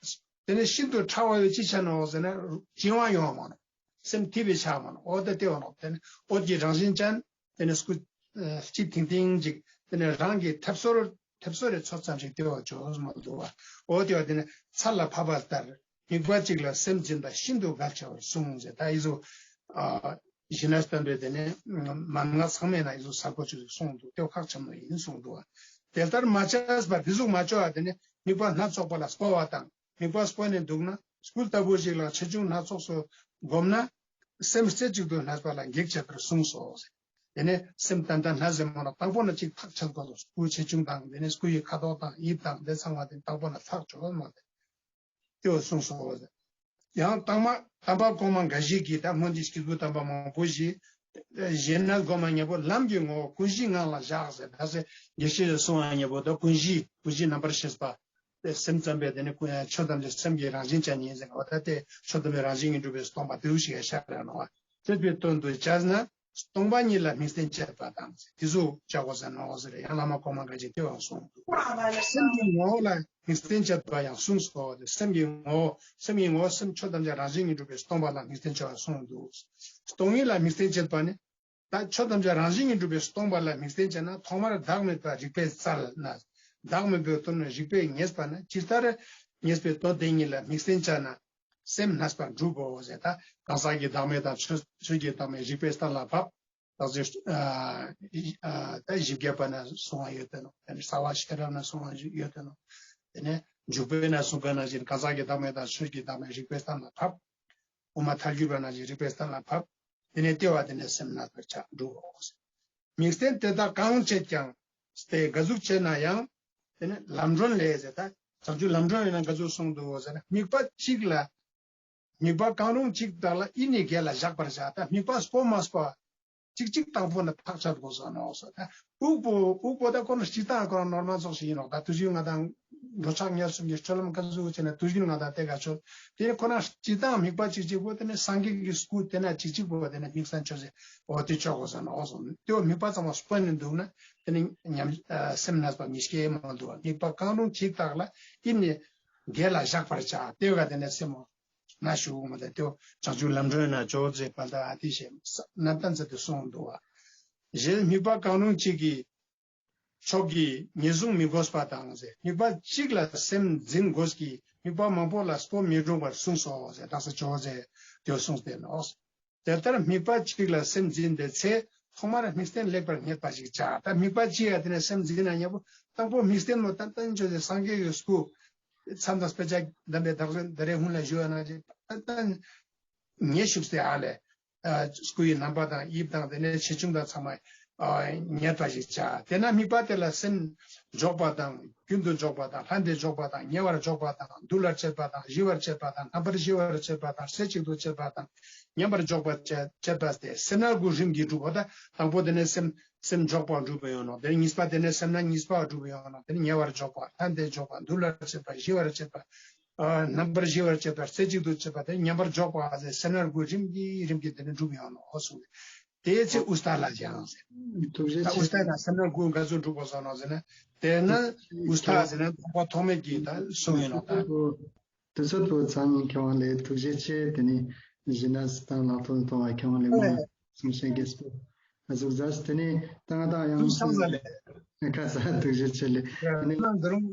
དེ་ནས་ཤིན་ཏུ་ཕྲ་བ་ཡོད་ཅི་ཆ་ནོག་ཟེར་ན་བྱིང་བ་ཡོང་མ་ནོ། སེམས་ཐིབས་པའི་ཆ་མ་ནོ། འོ་དེ་ལྟེ་བ་ནོ། དེ་ནས་འོད་ཀྱི་རང་བཞིན་ཅན། དེ་ནས་སྐུ་ཨེ་སྤྱི་ཐིང་ཐིང་ཅིག་དེ་ནས་རང་གི་ཐེབས་སོར་ཐེབས་སོར་རེ་ཚོ་ཙམ་ཞིག་ལྟེ་བ་བྱོས་མ་འདུག་བ། འོ་དེ་བ་དེ་ནས་ཚད་ལ་ཕབ་པ་ལྟར། དམིགས་པ་གཅིག་ལ་སེམས་འཛིན་པ་ཤིན་ཏུ་གལ་ཆེ་བར་གསུངས་ཟེར། ད་ཨི་ཟུ་ཨ་ཞི་གནས་བསྟན་པའི་དེ་ནས་མན་ངག་ཚང་མའི་ནང་ཨི་ཟུ་གསལ་པོ་ཅིག་གསུངས་འདུག་དེ་བ་ཁག་ཆེན་པོ་ཡིན་གསུངས་འདུག་བ། དེ་ལྟར་མ་བྱས་པར་དེ་ཟུག་མ་བྱོས་པ་དེ་ནས་དམིགས་པ་སྣ་ཚོགས་པ་ལ་སྤོ་བ་དང་། དམིགས་པ་སྤོས་ནས་འདུག་ན། སྐུ་ལྟ་བུ་ཞིག་ལ་ཆེ་ཆུང་སྣ་ཚོགས་སུ་བསྒོམས་ན། སེམས་རྩེ་གཅིག་ཏུ་གནས་པ་ལ་གེགས་བྱེད་པར་གསུངས་སོ། དེ་ནས་སེམས་ཏན་ཏན་གནས་ཟེར་མོ་ལ་དང་པོ་ན་གཅིག་ཐག་ཆད་དགོས་སོ། སྐུ་ཆེ་ཆུང་དང་དེ་ནས་སྐུ་ཡི་ཁ་དོག་དང་དབྱིབས་དང་དེ་ཚང་མ་དེ་དང་པོ་ན་ཐག་ཆོད་མ་དེ་དེ་གསུངས་སོ། ཡང་དང་མ་དམ་པ་གོང་མ་འགའ་ཞིག་གིས་ད་སྔོན་གྱི་སྐྱེས་བུ་དམ་པ་མང་པོ་ཞིག་གཞན་ན་སྒོམ་པ་ཉེ་པོ་ལམ་གྱི་ངོ་བོ་ཀུན་གཞིའི་ངང་ལ་བཞག་ཟེར། ད་སེ་དགེ་བཤེས་ཀྱིས་གསུངས་པ་ཉེ་པོ་ད་ཀུན་གཞི་ཀུན་གཞི་རྣམ་པར་ཤེས་པ། དེ་སེམས་ཙམ་པས་དེ་ནི་ཀུན་ཆོས་ཐམས་ཅད་སེམས་ཀྱི་རང་བཞིན་ཅན་ཡིན་ཟེར་བ། ད་དེ་ཆོས་ཐམས་ཅད་རང་བཞིན་གྱིས་གྲུབ་པས་སྟོང་པ་དེའུ་ཞིག་ཡང་ཤར་ར་ནོ། ཅེས་པའི་དོན་དུ་བྱས་ན་སྟོང་པ་ཉིད་ལ་དམིགས་རྟེན་བཅད་པ་དང་དེ་ཚོ་བྱ་དགོས་ཟེར་ནོ་ཟེར་ཡང་བླ་མ་གོང་མ་འགའ་ཞིག་དེ་བའང་གསུངས་འདུག་སེམས་ཀྱི་ངོ་བོ་ལ་དམིགས་རྟེན་བཅད་པ་ཡང་གསུངས་སོ། དེ་སེམས་ཀྱི་ངོ་བོ་སེམས་ཀྱི་ངོ་བོ་སེམས་ཆོས་ཐམས་ཅད་རང་བཞིན་གྱིས་གྲུབ་པས་སྟོང་པ་ལ་དམིགས་རྟེན་བཅད་པ་གསུངས་འདུག་སྟོང་ཉིད་ལ་དམིགས་རྟེན་བཅད་པ་ནི། ད་ཆོས་ཐམས་ཅད་རང་བཞིན་གྱིས་གྲུབ་པས་སྟོང་པ་ལ་དམིགས་རྟེན་བཅད་ན་ཐོག་མར་བདག་མེད་པ་རིག་པས་བཙལ་ན། བདག་མེད་པའི་དོན་རིག་པས་ངེས་པ་ན་ཇི་ལྟར་ངེས་པའི་དོན་དེ་ཉིད་ལ་དམིགས་རྟེན་བཅད་ན་སེམས་གནས་པ་འགྲུབ་བོ་ཟེར། ད་གང་ཟག་གི་བདག་མེད་དང་ཆོས་ཆོས་ཀྱི་བདག་མེད་རིག་པའི་གཏན་ལ་ཕབ། ད་གཟོད་ཨ་ཨ་ད་བཞི་བརྒྱ་པ་ན་གསུང་བ་ཡོད་དེ་ནོ། དེ་ནས་རྩ་བ་ཤེས་རབ་ན་གསུང་བ་ཡོད་དེ་ནོ། དེ་ནས་འཇུག་པའི་ན་གསུང་ག་ནང་བཞིན་གང་ཟག་གི་བདག་མེད་དང་ཆོས་ཀྱི་བདག་མེད་རིག་པའི་གཏན་ལ་ཕབ། དབུ་མ་ཐལ་འགྱུར་བ་ནང་བཞིན་རིག་པའི་གཏན་ལ་ཕབ། དེ་ནས་ལྟེ་བ་དེ་ནས་སེམས་གནས་པར་བྱ་འགྲོ། དམིགས་རྟེན་དེ་དག་གང་བྱེད་ཀྱང་། དེ་ག་ཟུག་བྱེད་ན་ཡང་། དེ་ནས་ལམ་སྒྲོན་ལས་ཟེར། ད་བྱང་ཆུབ་ལམ་སྒྲོན་ཡིན་ན་ག་ཟུག་གསུངས་འདུག་ཟེར་ན། དམིགས་པ་གཅིག་ལ་ དམིགས་པ་གང་རུང་གཅིག་དག་ལ་ཡིད་ནི་དགེ་ལ་བཞག་པར་བྱ། ད་དམིགས་པ་སྤོ་མ་སྤོ་གཅིག་གཅིག་དང་པོ་ནས་ཐག་བཅད་དགོས་ས་ནོག་ཟེར། ད་དབུགས་པོ་དབུགས་པོ་ད་ཁོ་ན་སྤྱིར་བཏང་ཁོ་རང་ནོར་མལ་ཙོགས་ཤིག་ཡིན་ནོག། ད་དུས་རྒྱུན་ང་དང་འགྲོ་འཆག་ཉལ་གསུམ་གྱི་སྤྱོད་ལམ་ག་ཚོད་བྱས་ན་དུས་རྒྱུན་ང་དང་དེ་ག་ཆོད། དེ་ནི་ཁོ་ན་སྤྱིར་བཏང་དམིགས་པ་གཅིག་གཅིག་པོ་དེ་ནི་སངས་རྒྱས་ཀྱི་སྐུ་དེ་ན་གཅིག་གཅིག་པོ་དེ་ནི་དམིགས་ས་ཆོད་ཟེར། འོ་དེ་ཆོག་གོ་ས་ནོག་གསུངས། དེ་བ་དམིགས་པ་ཚང་མ་སྤོས་ནས་འདུག་ན་དེ་ནི་ཉམས་སེམས་གནས་པ་མི་སྐྱེ་མ་འདུག་བ། དམིགས་པ་གང་རུང་གཅིག་དག་ལ་ཡིད་ནི་དགེ་ལ་བཞག་པར་བྱ། དེ་བ་དེ་ནི་སེམས་མོ། ན་ཞུ་མ་ད་དེ་བྱང་ཆུབ་ལམ་སྒྲོན་ན་ཇོ་བོ་རྗེ་དཔལ་ལྡན་ཨ་ཏི་ཤའི་རྣམ་ཐར་ཚུལ་དུ་གསུངས་འདུག་བ། ཞེས་དམིགས་པ་གང་རུང་གཅིག་གིས་མཆོག་གི་ངེས་བཟུང་མི་དགོས་པ་དང་ཟེར། དམིགས་པ་གཅིག་ལ་སེམས་འཛིན་དགོས་ཀྱི་དམིགས་པ་མང་པོ་ལ་སྤོ་མི་རུང་བར་གསུངས་སོ་ཟེར། དག་ས་ཇོ་བོ་རྗེ་དེ་གསུངས་ཏེ་ནོག། དེ་ལྟར་དམིགས་པ་གཅིག་ལ་སེམས་འཛིན་པའི་ཚེ་ཐོག་མར་དམིགས་རྟེན་ལེགས་པར་རྙེད་པ་ཞིག་བྱ། ད་དམིགས་པ་གཅིག་ཡ་དེ་ནས་སེམས་འཛིན་ན་ཉེ་པོ་དང་པོ་དམིགས་རྟེན་མོ་ཏན་ཏན་ཆོས་ཀྱི་སངས་རྒྱས་ཀྱི་སྐུ། མཚམས་དང་དཔེ་ཆ་གདམས་པའི་བདག་འཛིན་ད་རེས་སྔོན་ལ་ཞུ་བ་ནང་བཞིན་ཏན་ཏན་ཉེ་ཞུགས་སེ་ཨ་ལས། སྐུ་ཡི་རྣམ་པ་དང་དབྱིབས་དང་དེ་ནས་ཆེ་ཆུང་དང་ཚང་མ་རྙེད་པ་ཞིག་བྱ། དེ་ན་དམིགས་པ་དེ་ལ་སེམས་འཇོག་པ་དང་རྒྱུན་དུ་འཇོག་པ་དང་ལྷན་ཏེ་འཇོག་པ་དང་ཉེ་བར་འཇོག་པ་དང་འདུལ་བར་བྱེད་པ་དང་ཞི་བར་བྱེད་པ་དང་རྣམ་པར་ཞི་བར་བྱེད་པ་དང་རྩེ་གཅིག་ཏུ་བྱེད་པ་དང་ཉམས་པར་འཇོག་པར་བྱེད་པ་སྟེ་སེར་སྣ་དགུ་རིམ་གྱིས་གྲུབ་པ། ད་དང་པོ་དེ་ནས་སེམས་སེམས་འཇོག་པ་འགྲུབ་པ་ཡོང་ནོ། དེ་ནས་གཉིས་པ་དེ་ནས་སེར་སྣ་གཉིས་པ་འགྲུབ་པ་ཡོང་ནོ། དེ་ནས་ཉེ་བར་འཇོག་པ་ལྷན་ཏེ་འཇོག་པ་འདུལ་བར་བྱེད་པ་ཞི་བར་བྱེད་པ། རྣམ་པར་ཞི་བར་བྱེད་པ་རྩེ་གཅིག་ཏུ་བྱེད་པ་དེ་ཉམས་པར་འཇོག་པ་ཟེར་སེར་སྣ་དགུ་རིམ་གྱིས་རིམ་གྱིས་དེ་ནས་འགྲུབ་ཡོང་ནོ་གསུངས། དེའི་ཚེ་ཨུ་སྟ་ལ་སྦྱང་ཟེར། ཐུགས་རྗེ་ད་ཨུ་ཆེ། སྟ་དང་སེར་སྣ་དགུ་འགའ་ཚོ་འགྲུབ་པ་སོང་ནོ་ཟེར་ན། དེ་ན་ཨུ་སྟ་ཟེར་ན་ཐོགས་པ་ཐོགས་མེད་ཀྱི་ད་གསུང་ཡིན་ནོ་ད། དུས་ཚོད་པོ་ཚང་མཁས་དབང་ལས་ཐུགས་རྗེ་ཆེ། དེ་ནས་གཞི་ནས་སྟངས་ལག་ཐོག་ཏུ་གཏོང་བ་མཁས་དབང་ལས་མ་གསུང་བཤད་རྒྱས་པོ་ཨ་ཟུག་ཟ་དེ་ནས་ཏང་ཏང་ཡང་དུས་ཚང་ས་ལས། ཁ་ས་ཐུགས་རྗེ་ཆེ་ལས། དེ་ནས་ཡང་འདི་རུང་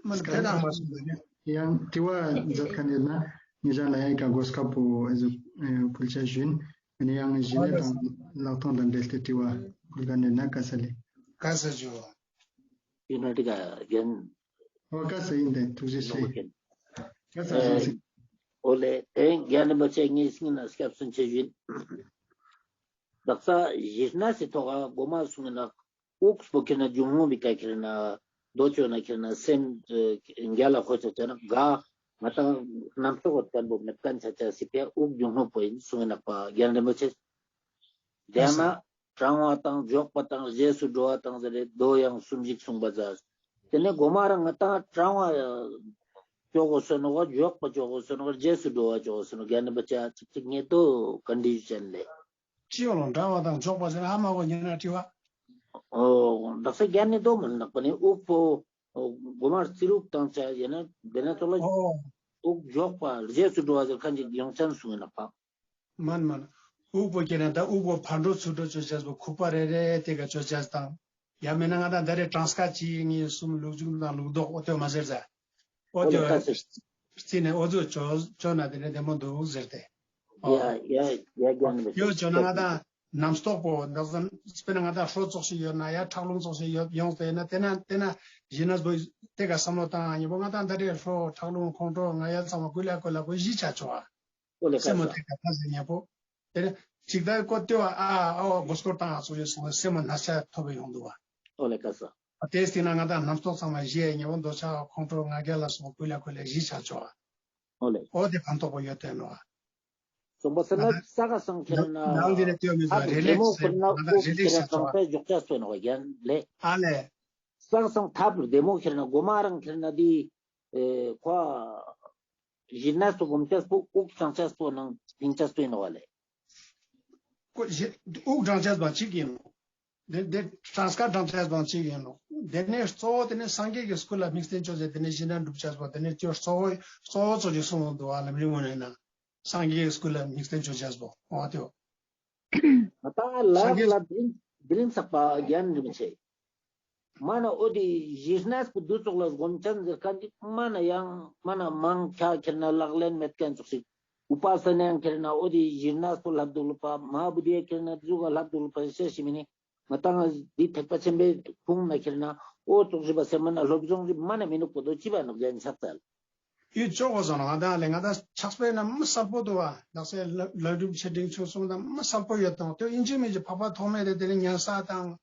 མ་དེ་ནང་མ་སོང་དེ་ནས། ཡང་དྲི་བ་མཛད་མཁན་ཡོད་ན་ངེད་ཅག་ལ་ཡང་ག་གོ་སྐབས་པོ་ཨེ་ཟུག་ཕུལ་ཆ་ཞུ་ཡིན། དེ་ནས་ཡང་གཞི་ནས་དང་ལག་ཐོག་དང་འབྲེལ་ཏེ་དྲི་བ་ཕུལ་མཁན་ཡོད་ན་ཁ་ས་ལས། ཁ་ས་ཞུ། ཡིན་ན་དེ་ག་རྒན། ཨོ་ཁ་ས་ཡིན་ཏེ་ཐུགས་རྗེ་ཆེ། ནོར་བུ་རྒན། ཁ་ས་ཨེ། ཞུ་ཞུ། ཨོ་ལེ་དེ་རྒན་རིན་པོ་ཆེ་ངས་སྙིང་ནས་སྐྱབས་སུ་མཆི་ཞུ་ཡིན། བདག་ས་གཞི་གནས་སི་ཐོག་ག་མགོ་མ་གསུང་ན་དབུགས་པོ་ཁྱེར་ན་འབྱུང་ལྷོད་པའི་ཀ་ཁྱེར་ན་རྡོ་ཅོ་ན་ཁྱེར་ན་སེམས་རྒྱ་ལ་ཁོ་ཚོ་ཚོ་ན་ག་ང་དང་རྣམ་རྟོག་བརྟན་པོ་མེད་མཁན་ཆ་ཆ་སི་ཕའི་དབུགས་འབྱུང་ལྷོད་པོ་ཡིན་གསུང་ན་པ་རྒན་རིན་པོ་ཆེ། དེ་ན་དྲང་བ་དང་འཇོག་པ་དང་རྗེས་སུ་འགྲོ་བ་དང་ཟེར་རེད་མདོ་ཡང་གསུམ་ཞིག་གསུངས་པ་ཟ། དེ་ནས་མགོ་མ་རང་ང་དང་དྲང་བ་ཅོག་གོ་སོ་ནོ་ག་འཇོག་པ་ཅོག་གོ་སོ་ནོ་ག་རྗེས་སུ་འགྲོ་བ་ཅོག་གོ་སོ་ནོ་རྒན་རིན་པོ་ཆེ་ཅིག་ཅིག་ངེས་དོ་ག་འདྲི་ཞུ་ཅན་ལེ། སྤྱི་ཡོངས་ལ་དྲང་བ་དང་འཇོག་པ་ཟེར་ན་ཨ་མ་གོ་ཉན་ན་དྲི་བ། ཨོ། དག་ས་རྒྱ་ནི་དོ་མི་ནག་པ་ནི་དབུགས་པོ། ཨོ། མགོ་མར་རྩི་རུག་བཏང་བྱ་ཡིན་ན་དེ་ནས་ཚོ་ལ། ཨོ། དབུགས་འཇོག་པ་རྗེས་སུ་འགྲོ་བ་ཟེར་ཁ་ཅིག་ཡོང་ཅན་གསུང་ཡིན་ནག་པ། མན་མན། དབུགས་པོ་སྐྱེས་ན་ད་དབུགས་པོ་ཕར་འགྲོ་ཚུར་འགྲོ་བཅོ་བྱས་པོ་ཁུག་པ་རེ་རེ་དེ་ག་བཅོ་བྱས་དང་། ཡང་མིན་ན་ང་དང་ད་རེས་གྲངས་ཀ་གཅིག་གཉིས་གསུམ་ལུག་རྒྱུག་དང་ལུག་ལྡོག་ཨོ་ཏོ་མ་ཟེར་ཟ། ཨོ་ཨོ་ལེ་ཏོ་ཁ་ཟེར། རྩིས་ནས་ཨོ་ཚོ་ཅོ་ཅོ་ན་དེ་ནས་བདེ་མོ་འདུག་ཟེར་ཏེ། ཡ་ཨོ། ཡ་ཡ་རྒྱ་ནི་ཡོད་ཅོ་ན་ང་དང་རྣམ་རྟོག་པོ་འདག་ཙམ་དཔེར་ན་ང་དང་ཧྲོ་ཙོགས་ཤིག་ཡོད་ན་ཡ་ཁྲག་རླུང་ཙོགས་ཤིག་ཡོད་ཡོང་སྟེ་ན་དེ་ན་དེ་ན་གཞི་ན་བོ་དེ་ག་བསམ་བློ་བཏང་ཨ་ཉི་པོ་ང་དང་ད་རེས་ཧྲོ་ཁྲག་རླུང་ཁོང་ཁྲོ་ང་ཡ་ཚང་མ་ཀུ་ལ་ཀུ་ལ་ཀུ་གཞི་ཆ་ཆོ་ཨ། ཨོ་ལེ་ཀ་སེ་མོ་ས། དེ་ག་ད་ཟེར་ཉེ་པོ། དེ་ནས་ཅིག་ད་ཀོ་ཏེ་བ་ཨ་ཨ་མགོ་སྐོར་བཏང་ཨ་ཚོ་ཡོད་སོང་སེ་མོ་ན་ཆ་ཐོབ་པའི་ཡོང་འདུག་བ། ཨོ་ལེ་ཀ་ས། ཨ་དེ་སྟེང་ན་ང་དང་རྣམ་རྟོག་ཚང་མ་བཞི་ཡ་ཉེ་བོ་འདོ་ཆ་ཁོང་ཁྲོ་ང་རྒྱལ་ལ་སོགས་ཀུ་ལ་ཀུ་ལ་བཞི་ཆ་ཆོ་བ། ཨོ་ལེ། ཨོ་དེ་ཕན་ཐོགས་པོ་ཡོད་དོན་ནོ་བ། སོང་པ་སེ་ན་ས་ག་སང་ཁྱེར་ན་ནང་འདི་ནས་ལྟོས་མི་ཨ་ཚོ་རེ་རྡེ་མོ་ལེགས་ཟེར་ཁྱེར་ན་ང་དང་དབུགས་རེ་ལེགས་ཁྱེར་ན་ཟེར་ཆོ་གྲངས་པའི་འཇོག་ཆ་སོ་ནོ་བ་རྒྱན་ལེ། ཨ་ལེ། ས་ག་སང་ཐབ་རྡེ་མོ་ཁྱེར་ན་མགོ་མ་རང་ཁྱེར་ན་དེ་ཨེ་ཁོ། གཞི་ན་སོ་སྒོམ་ཆས་པོ་དབུགས་གྲངས་ཆས་པོ་ནང་ཕིང་ཆས་པོ་ཡིན་ནོ་བ་ལེ། ཀོ་ཞེ་དབུགས་གྲངས་ཆས་པ་གཅིག་ཡིན་ནོ། དེ་དེ་གྲངས་ཀ་གྲངས་ཆས་པ་གཅིག་ཡིན་ནོ། དེ་ནས་གཙོ་བོ་དེ་ནི་སངས་རྒྱས་ཀྱི་སྐུ་ལ་དམིགས་རྟེན་ཅོ་ཟེར་དེ་ནས་གཞི་ན་འགྲུབ་ཆས་པ་དེ་ནས་ཅོ་གཙོ་བོ་གཙོ་བོ་ཚོ་ཅིག་གསུངས་འདུག་བ་ལམ་རིམ་ངོས་ནས་ན་སངས་རྒྱས་ཀྱི་སྐུ་ལ་དམིགས་རྟེན་ཅོ་ཆས་པོ་འོ་དེ་འོ། ད་ལག་ལ་འདི་རིང་འདི་རིང་ཚགས་པ་རྒྱན་རིན་པོ་ཆེ། མ་ན་ཨོ་དེ་གཞི་གནས་པོ་འདུ་ཚོགས་ལ་སྒོམ་ཆེན་ཟེར་མཁན་འདི་མ་ན་ཡང་མ་ན་མང་ཁྱ་ཁྱེར་ན་ལག་ལེན་མེད་མཁན་ཚོགས་ཤིག་ཨུ་པ་ས་ནའང་ཁྱེར་ན་ཨོ་དེ་གཞི་གནས་པོ་ལྷབ་འདུག་ལོ་པ་མ་བུ་དེ་ཁྱེར་ན་ཟུག་ག་ལྷབ་འདུག་ལོ་པ་ཤེས་ཤི་མི་ནི་ང་ཏང་འདི་ཐེག་པ་ཆེན་པོའི་ཁུངས་ན་ཁྱེར་ན་ཨོ་ཚོགས་ཤི་པ་སེ་མ་ན་སློབ་སྦྱོང་རི་མ་ན་མི་ནུག་པོ་དོ་ཅི་བ་ནུག་ལན་ཆགས་ཚལ། ཡིད་ཆོག་གོ་སོང་ང་དང་ལས་ང་དང་ཕྱག་དཔེ་ན་མི་གསལ་པོ་འདུག་བ། ནགས་ཚལ་ལ་ལ་སྒྲུབ་ཆེ་འབྲིང་ཆུང་གསུམ་དང་མི་གསལ་པོ་ཡོད་དང་དེ་ཡིན་གཅིག་མིན་གཅིག་འཕགས་པ་ཐོགས་མེད་དེ་དེ་ནས་ཉན་ས་དང་།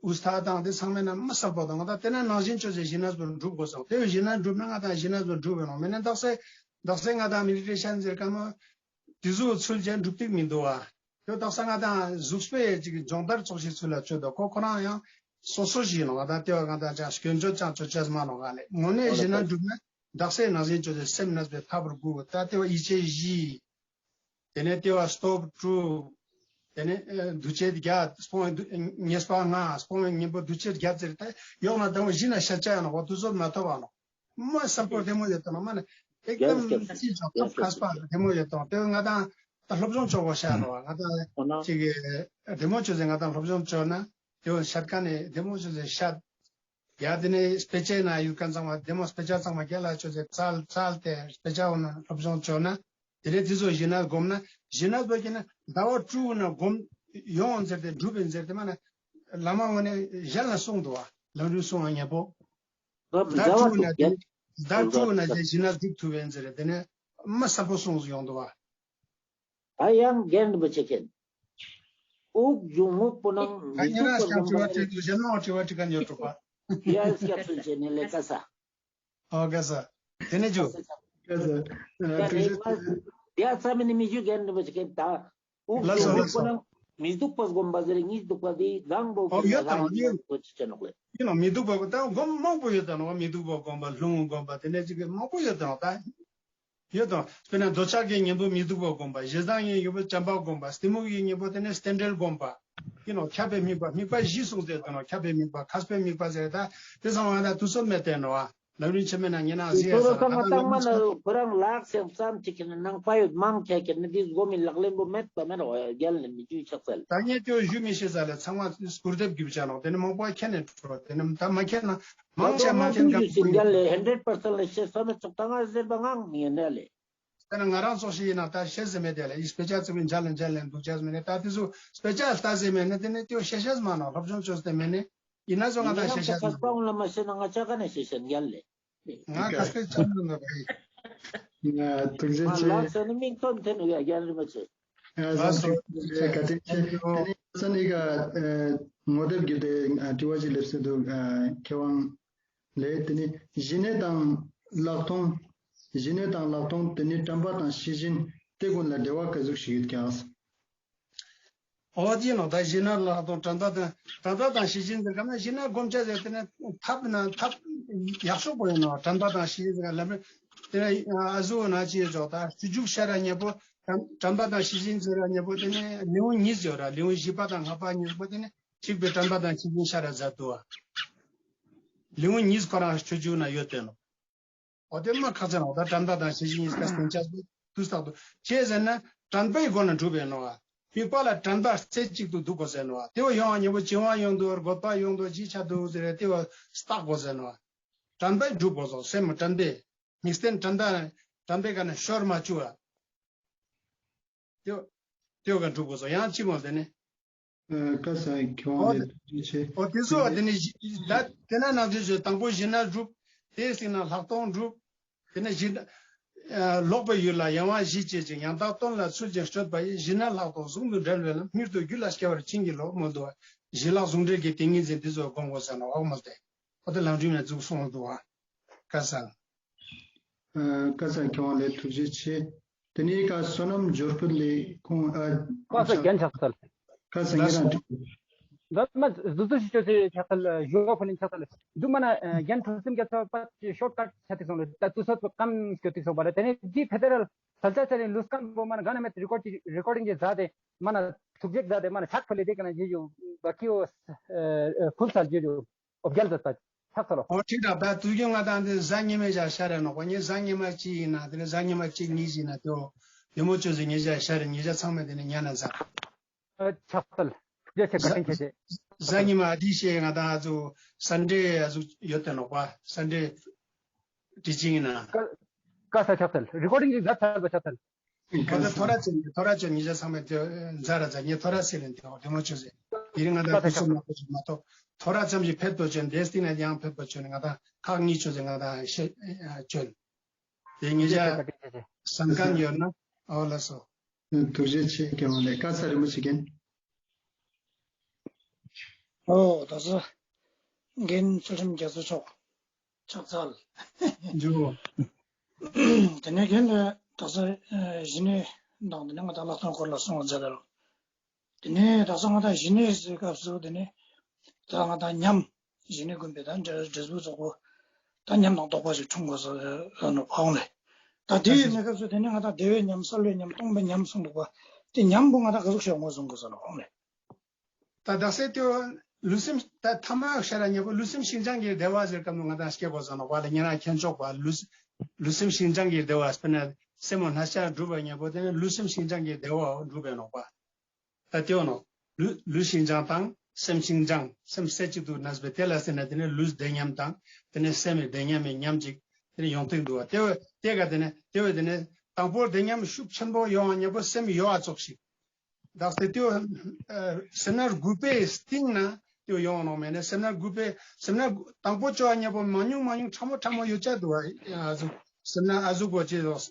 ཨུ་སྟ་དང་དེ་ཚང་མའི་ནང་མི་གསལ་པོ་དང་ང་དང་དེ་ན་ནང་བཞིན་ཆོས་ཅན་གཞི་གནས་པོ་འགྲུབ་དགོས་སོང་དེ་བས་གཞི་གནས་འགྲུབ་ན་ང་དང་གཞི་གནས་པོ་འགྲུབ་བས་ནོ་མེད་ན་འདག་སེ་ དག་ས་ང་དང་མི་ལི་ཊེ་ཤན་ཟེར་ག་མོ་དེ་ཚོ་ཚུལ་ཅན་སྒྲུབ་ཐུབ་མི་འདུག་བ། དེ་དག་ས་ང་དང་གཟུགས་པོའི་ཅིག་སྦྱོང་བརྡར་ཙོགས་ཤིག་ཚུལ་ལ་བཅོས་འདུག་ཁོ་ཁོ་རང་ཡང་སོ་སོ་ཞིག་ཡིན་ནོ། ང་དང་དེ་བ་ང་དང་ཅང་སྐྱོན་བརྗོད་ཅང་བཅོ་ཅེས་མ་ནོ་ག་ལེ། དངོས་གནས་ཞེ་ན་སྒྲུབ་ན་དག་ས་ནང་བཞིན་བཅོས་ཏེ་སེམས་གནས་པའི་ཐབས་དགུ་ད་དེ་བ་ཡིད་ཆེས་བཞི། དེ་ནས་ལྟེ་བ་སྟོབས་དྲུག་དེ་ནས་ཨེ་འདུ་བྱེད་བརྒྱད། སྤོང་བའི་འདུ་ཉེས་པ་ལྔ། སྤོང་བའི་གཉེན་པོ་འདུ་བྱེད་བརྒྱད་ཟེར་ཏེ་ཡོག་ན་དང་པོ་བཞི་ན་ཤ་ཆ་ཡང་ན་འོ་དུ་ཚོད་མ་ཐོབ་པ་ནོ། མ་བསམ་པོ་བདེ་མོ་ཡོད་དོ་ནོ་མ་ནི། ཨེག་དམ་ཅི་ཆོག་ཐབས་མཁས་པ་བདེ་མོ་ཡོད་དོ། དེ་ང་དང་ད་སློབ་སྦྱོང་ཆོག་པོ་ཤ་ནོ་བ། ང་དང་ཅིག་གི་བདེ་མོ་ཆོག་ཟེར་ང་དང་སློབ་སྦྱོང་ཆོག་ན་དེ་བ་ཤ་ཀ་ནས་བདེ་མོ་ཆོག་ཟེར་ཤ། ཡ་དེ་ནས་དཔེ་ཆའི་ནང་ཡོད་མཁན་ཚང་མ་བདེ་མོ་དཔེ་ཆ་ཚང་མ་རྒྱ་ལ་ཆོས་ཚེ་བཙལ་བཙལ་ཏེ་དཔེ་ཆ་འོ་ན་སློབ་སྦྱོང་བྱོས་ན། དེ་ནས་དེ་ཚོ་ཞི་གནས་སྒོམ་ན་ཞི་གནས་པ་ཀྱི་ན་ཟླ་བ་དྲུག་ན་སྒོམ་ཡོང་ཟེར་ཏེ་འགྲུབ་ཡིན་ཟེར་ཏེ་མ་ན་བླ་མ་ངོ་ནས་གཞན་ལ་གསུངས་འདུག་བ། ལམ་རིམ་གསུང་བ་ཉེ་པོ། ཟླ་དྲུག་ན་ཟླ་དྲུག་ན་ཞི་གནས་སྒྲུབ་ཐུབ་ཡིན་ཟེར་དེ་ནས་མ་བསམ་པོ་གསུངས་ཡོང་འདུག་བ། ད་ཡང་རྒན་རིན་པོ་ཆེ་མཁྱེན། དབུགས་འབྱུང་རྔུབ་པོ་ནང་མི་ད་ཉེ་རང་སྐྱབས་དྲི་བ་དྲི་འདུག་ཞེ་ན་འོ་དྲི་བ་དྲི་ག་ཉོ་གྲུབ་པ། ཡ་སྐྱབས་སུ་མཆི་ནི་ལེ་ཀ་ས། ཨོ་ཀ་ས། དེ་ནས་ཇུ། ཀ་ས། ཀ་ས། ཡ་ཚ་མི་ནི་མི་ཇུ་རྒན་རིན་པོ་ཆེ་མཁྱེན་ད། དབུགས་ལ་སོ་འབྱུང་རྔུབ་ལ་པོ་སོ། ནང་མི་སྡུག་པ་སྒོམ་པ་ཟེར་ཉིས་སྡུག་པ་དེ་བཟང་པོ་ཨོ་ཡོད་དང་ཡོད། ཀོ་ཅི་ཅེ་ནོག་ལེ། ཡིན་ནོ་མི་སྡུག་པ་ད་སྒོམ་མང་པོ་ཡོད་དང་ནོ་མི་སྡུག་པ་སྒོམ་པ་ལྷུང་སྒོམ་པ་དེ་ནས་ཅིག་མང་པོ་ཡོད་དང་ད། ཡོད་དང་། དཔེར་ན་འདོད་ཆགས་ཀྱི་གཉེན་པོ་མི་སྡུག་པ་སྒོམ་པ། ཞེ་སྡང་གི་གཉེན་པོ་བྱམས་པ་སྒོམ་པ། གཏི་མུག་གི་གཉེན་པོ་དེ་ནི་རྟེན་འབྲེལ་སྒོམ་པ། ཡིན་ནོ་ཁྱབ་པའི་དམིགས་པ་དམིགས་པ་བཞི་གསུངས་ཏེ་དང་ནོ་ཁྱབ་པའི་དམིགས་པ་མཁས་པའི་དམིགས་པ་ཟེར་ད། དེ་ཚང་མ་ད་དུས་ཚོད་མེད་དེ་ནོ་ཨ། ལམ་རིམ་ཆེན་མོའི་ནང་ཉེ་ན་ཟེར་ཡ་ས་ད་ལམ་རིམ་ཆེན་མོ། ཁོ་རང་ལག་སེང་ཙམ་ཅིག་ཁྱེར་ནས་ནང་པ་ཡོད་མང་ཁྱེར་ཁྱེར་ནས་འདི་སྒོམ་མི་ལག་ལེན་པོ་མེད་པ་མེད་རོ་རྒྱལ་ནས་མི་ཇུས་ཆགས་ཚལ། ད་ངས་ཀྱོ་ཞུ་མི་ཤེས་ས་ལས་ཚང་མ་སྐུར་འདེབས་རྒྱུ་བྱ་ནོ་དེ་ནི་མང་པོ་ཁྱེར་ནས་འགྲོ་དེ་ནི་ད་མ་ཁྱེར་ན་མང་ཆེ་མ་ཁྱེར་ག་ཀུ་ཡོད། རྒྱལ་ལས་ཧན་ཌེ་རེད་པར་སེན་ལས་ཤེས་ས་མེད་ཚོགས་ད་ང་ཟེར་པ་ངང་ངས་འདྲ་ལས། དེ་ནི་ང་རང་ཚོ་ཞིག་ཡིན་ན་ད་ཤེས་ཟེར་མེད་དེ་ལས་ཡིས་དཔེ་ཆ་ཚིག་པའི་འཇལ་ལ་འཇལ་ལ་འདུག་ཆ་ཟེར་མེད་ནས་ད་དེ་ཚོ་དཔེ་ཆ་ལྟ་ཟེར་མེད་ནས་དེ་ནི་དེའོ་ཤེས་ཤེས་མ་ནོ་སློབ་སྦྱོང་བྱོས་ཟེར་མེད་ནས་ཡིན་ན་ཚོ་ང་ད་ཤེས་ཤེས་མ་ནོ། ང་ཁ་སྐད་ཆ་མི་འདུག་ག་ཡིན། ཐུགས་རྗེ་ཆེ། ལགས་སོ་ནི་མིང་ཐོན་ཐོན་ཡ་རྒྱལ་རིན་པོ་ཆེ། ལགས་སོ། ཐུགས་རྗེ་ཆེ་བཀའ་དྲིན་ཆེ། དེ་ནི་ས་ནི་ཀ་ངོ་དེབ་བརྒྱུད་དེ་དྲི་བ་ཞིག་སླེབས་སྲིད་འདུག་མཁས་དབང་ལས་དེ་ནི་ཞི་གནས་དང་ལྷག་མཐོང་། ཞི་གནས་དང་ལྷག་མཐོང་དེ་ནི་དྲན་པ་དང་ཤེས་བཞིན་དེ་ཀུན་ལ་འབྲེལ་བ་ག་ཟུག་ཞིག་ཡོད་ཀྱང་། འོ་དེ་ནོ་ད་ཞི་གནས་ལྷག་མཐོང་དྲན་པ་དང་དྲན་པ་དང་ཤེས་བཞིན་དེ་ག་ན་ཞི་གནས་སྒོམ་བྱ་ཟེར་དེ་ནི་ཐབས་ན་ཐབས་ཡག་ཤོས་པོ་ཡིན་ནོ་དྲན་པ་དང་ཤེས་བཞིན་ཟེར་ག་ལ་མེ་དེ་ནི་ཨ་ཟུ་ན་ཅི་ཡོད་ཅོག་ད་སྤྱོད་འཇུག་ཤ་ར་ཉེ་པོ་དྲན་དྲན་པ་དང་ཤེས་བཞིན་ཟེར་ར་ཉེ་པོ་དེ་ནི་ལེའུ་གཉིས་ཡོད་ར་ལེའུ་བཞི་པ་དང་ལྔ་པ་གཉིས་པོ་དེ་ནི་གཅིག་པའི་དྲན་པ་དང་ཤེས་བཞིན་ཤ་ར་མཛད་འདུག་བ། ལེའུ་གཉིས་ཁོ་རང་སྤྱོད་འཇུག་ན་ཡོད་དེ་ནོ། འོ་དེ་མ་ཁག་ཅན་འོ་ད་དྲན་པ་དང་ཤེས་བཞིན་གཉིས་ཀ་བསྟན་བྱ་དུས་རྟག་ཏུ་བྱས་ཟེར་ན་དྲན་པའི་སྒོ་ནས་འགྲུབ་པའི་ནོ་བ། དམིགས་པ་ལ་དྲན་པ་རྩེ་གཅིག་ཏུ་འདུག་དགོས་ཟེར་ནོ་བ། དེ་བ་ཡོང་བ་ཉེ་པོ་བྱིང་བ་ཡོང་འདུག་རྒོད་པ་ཡོང་འདུག་ཅི་ཆ་འདུག་ཟེར་དེ་བ་བརྟག་དགོས་ཟེར་ནོ་བ། དྲན་པས་འགྲུབ་དགོས་སོ་སེམས་དྲན་པས་དམིགས་རྟེན་དྲན་པ་དྲན་པའི་ཀ་ནས་ཤོར་མ་བཅུག་བ། དེ་དེ་བ་འགྲུབ་དགོས་སོ་ཡང་ཅི་མོ་དེ་ནི། ཀ་ས་ཁྱོད་ལས་ཐུགས་རྗེ་ཆེ། ཨོ་དེ་ཚོ་དེ་ནི་ད་དེ་ན་ནང་དུ་བཞིན་དང་པོ་ཞི་གནས་སྒྲུབ། དེ་སྲིད་ན་ལྷག་མཐོང་སྒྲུབ། དེ་ནི་ཞི་ལོག་པའི་ཡུལ་ལ་ཡང་བ་བཞི་བྱེད་ཅིང་ཡང་དག་དོན་ལ་ཚུལ་གྱིས་དཔྱོད་པ་ཡི་ཞི་གནས་ལྷག་མཐོང་ཟུང་དུ་འབྲེལ་བའི་ལམ་མྱུར་དུ་རྒྱུད་ལ་སྐྱེ་བར་བྱིན་གྱིས་རློབས་མོལ་དུ་བ། ཞི་ལྷག་ཟུང་འབྲེལ་གྱི་ཏིང་ངེ་འཛིན་དེ་ཚོ་སྒོམ་དགོས་ཟེར་ན་འོག་མོལ་ཏེ། ཨོ་དེ་ལམ་རིམ་ནས་འཛུགས་སོང་དུ་བ། ཀ་ས། ཀ་ས་མཁས་དབང་ལས་ཐུགས་རྗེ་ཆེ། དེ་ནས་ཀ་བསོད་ནམས་འབྱོར་ཕུད་ལས་ཁོང་ཨ། ཀ་ས་རྒན་ཕྱག་འཚལ། ཀ་ས་ངེད་རང་འདི་མ་བཟོ་བཟོ་ཞིག་ཅོ་ཆེ་ཕྱག་འཚལ་ཞུ་བ་ཕུལ་ལིན་ཕྱག་འཚལ་འདུག་མ་ན་རྒན་ཐུགས་སེམས་རྒྱ་ཚ་པ་ཤོར་ཀ་ཆ་ཏིག་སོང་ལ་ད་དུས་ཚོད་པ་ཀམ་སྐྱོ་ཏིག་སོང་བ་ལ་དེ་ནས་འདི་ཕེ་ཏེ་རལ་ས་ཆ་ཆ་ལིན་ལུས་ཀམ་པོ་མ་ན་ག་ན་མེད་རི་ཀོར་ཌི་རི་ཀོར་ཌིང་ཅིག་ཛ་དེ་མ་ན་ཐུགས་རྗེ་ཛ་དེ་མ་ན་ཕྱག་ཕུལ་ལི་དེ་ཀ་ན་ཇི་ཇུ་བ་ཀི་ཨོ་ཕུལ་ཚར་ཇི་ཇུ། ཨོ་རྒྱལ་དུ་ཕྱག་འཚལ་ལོ། ཨོ་ཁྲིག་ར་ད་དུས་རྒྱུན་ང་དང་འདི་གཟའ་ཉི་མའི་ཞག་ཤར་རེ་ནོག་པ་ངས་གཟའ་ཉི་མ་གཅིག་ཡིན་ན་དེ་ནས་གཟའ་ཉི་མ་གཅིག་གཉིས་ཡིན་ན་དེའོ་བདེ་མོ་བཅོས་ཟིན་ཉེ་ཞག་ཤར་རེ་ཉེ་ཞག་ཚང་མས་དེ་ནས་ཉན་ན་མཛའ། ཨ་ཕྱག་འཚལ། ཡོད་ཆེ་བཀའ་དྲིན་ཆེ་ཆེ། གཟའ་ཉི་མ་ཨ་དི་ཤེས་ང་དང་ཨ་ཚོ་སན་ཌེ་ཨ་ཚོ་ཡོད་དེ་ནོག་པ་སན་ཌེ་དྲི་ཅིང་ཡིན་ན། ཀ་ས་ཕྱག་འཚལ་རི་ཀོར་ཌིང་གི་གཟའ་ཚར་བ་ཕྱག་འཚལ། ཁོ་ཚོ་ཐོ་ར་ཅན་ཐོ་ར་ཅན་ཉི་ཤ་ཚང་མས་དེ་མཛའ་ར་མཛའ་ངས་ཐོ་ར་སེ་ལེན་དེ་འོ་དེ་མོ་ཆོས་སེ་དེ་རིང་ང་ད་དུས་སུ་མ་ཁོ་ཆོས་མ་ཐོ་ཐོ་ར་ཙམ་ཞིག་ཕེབས་ཏོ་ཅན་དེ་སྟིང་ན་ཡང་ཕེབས་པ་ཆོས་ནས་ང་ད་ཁག་གཉིས་ཆོས་སེ་ང་ད་ཤེ་ཆོས་དེ་ཉི་ཤ་སན་ཀན་ཡོད་ན་ཨོ་ལ་སོ། ཐུགས་རྗེ་ཆེ་སྐྱེ་བ་ལས་ཀ་ས་རི་མོ་ཆེ་རྒན། ཨོ་ད་ས་རྒན་ཚུལ་ཁྲིམས་རྒྱ་མཚོ་མཆོག་ཕྱག་འཚལ། འཇུ། དེ་ནས་རྒན་ལགས་དག་ས་ཨ་ཞི་གནས་དང་དེ་ནས་ང་དང་བསླབ་སྟོན་སྐོར་ལ་གསུང་བ་མཛད་ད་རོགས། དེ་ནས་དག་ས་ང་དང་ཞི་གནས་ཟེར་སྐབས་སུ་དེ་ནས་ད་ང་དང་ཉམས། ཞི་གནས་དགོན་པའི་ད་འབྲས་འབྲས་བུ་རྫོགས་པོ་ད་ཉམས་དང་རྟོགས་པ་ཞིག་འཁྲུངས་དགོས་ཟེར་ནོ་ཕ་བོང་ལས། ད་དེའི་གནས་སྐབས་སུ་དེ་ནས་ང་དང་བདེ་བའི་ཉམས་གསལ་བའི་ཉམས་སྟོང་པའི་ཉམས་གསུངས་འདུག་པ། དེ་ཉམས་པོ་ང་དང་ག་ཟུག་ཞིག་ངོས་བཟུང་དགོས་ཟེར་ནོ་ཕ་བོང་ལས། ད་དག་ས་དེ་ལུས་སེམས་ད་ཐ་མ་ཤ་ར་ཉེ་པོ་ལུས་སེམས་ཤིན་སྦྱངས་ཀྱི་བདེ་བ་ཟེར་སྐབས་ནས་ང་དང་སྐྱེ་དགོས་ཟེར་ནོ་བ་ལ་ཉེ་རང་མཁྱེན་ཆོག་པ་ལུས་ལུས་སེམས་ཤིན་སྦྱངས་ཀྱི་བདེ་བ་དཔེར་ན་སེམས་མོ་སྣ་ཤ་འགྲུབ་པ་ཉེ་པོ་དེ་ནི་ལུས་སེམས་ཤིན་སྦྱངས་ཀྱི་བདེ་བ་འགྲུབ་པའི་ནོ་བ། ད་དེའོ་ནོ། ལུས་ལུས་ཤིན་སྦྱངས་དང་སེམས་ཤིན་སྦྱངས་སེམས་རྩེ་གཅིག་ཏུ་གནས་པའི་དེ་ལ་ཟེར་ན་དེ་ནི་ལུས་བདེ་ཉམས་དང་དེ་ནི་སེམས་བདེ་ཉམས་མི་ཉམས་ཅིག་དེ་ནི་ཡོང་ཐིག་འདུག་བ། དེ་བས་དེ་ག་དེ་ནི་དེ་བས་དེ་ནི་དང་པོར་བདེ་ཉམས་ཤུགས་ཆེན་པོ་ཡོང་བ་ཉེ་པོ་སེམས་ཡོ་བ་ཙོགས་ཤིག་བདག་སྟེ་དེའོ། སེམས་ནར་རྒུད་པའི་སྟེང་ན་དེའོ་ཡོང་ནོ་མེད་ནས་སེམས་ནར་རྒུད་པའི་སེམས་ནར་དང་པོ་བཅོ་བ་ཉེ་པོ་མང་ཉུང་མང་ཉུང་ཕྲ་མོ་ཕྲ་མོ་ཡོད་ཆ་འདུག་བ། སེམས་ན་ཨ་ཟུག་གོ་ཅེས་སོགས་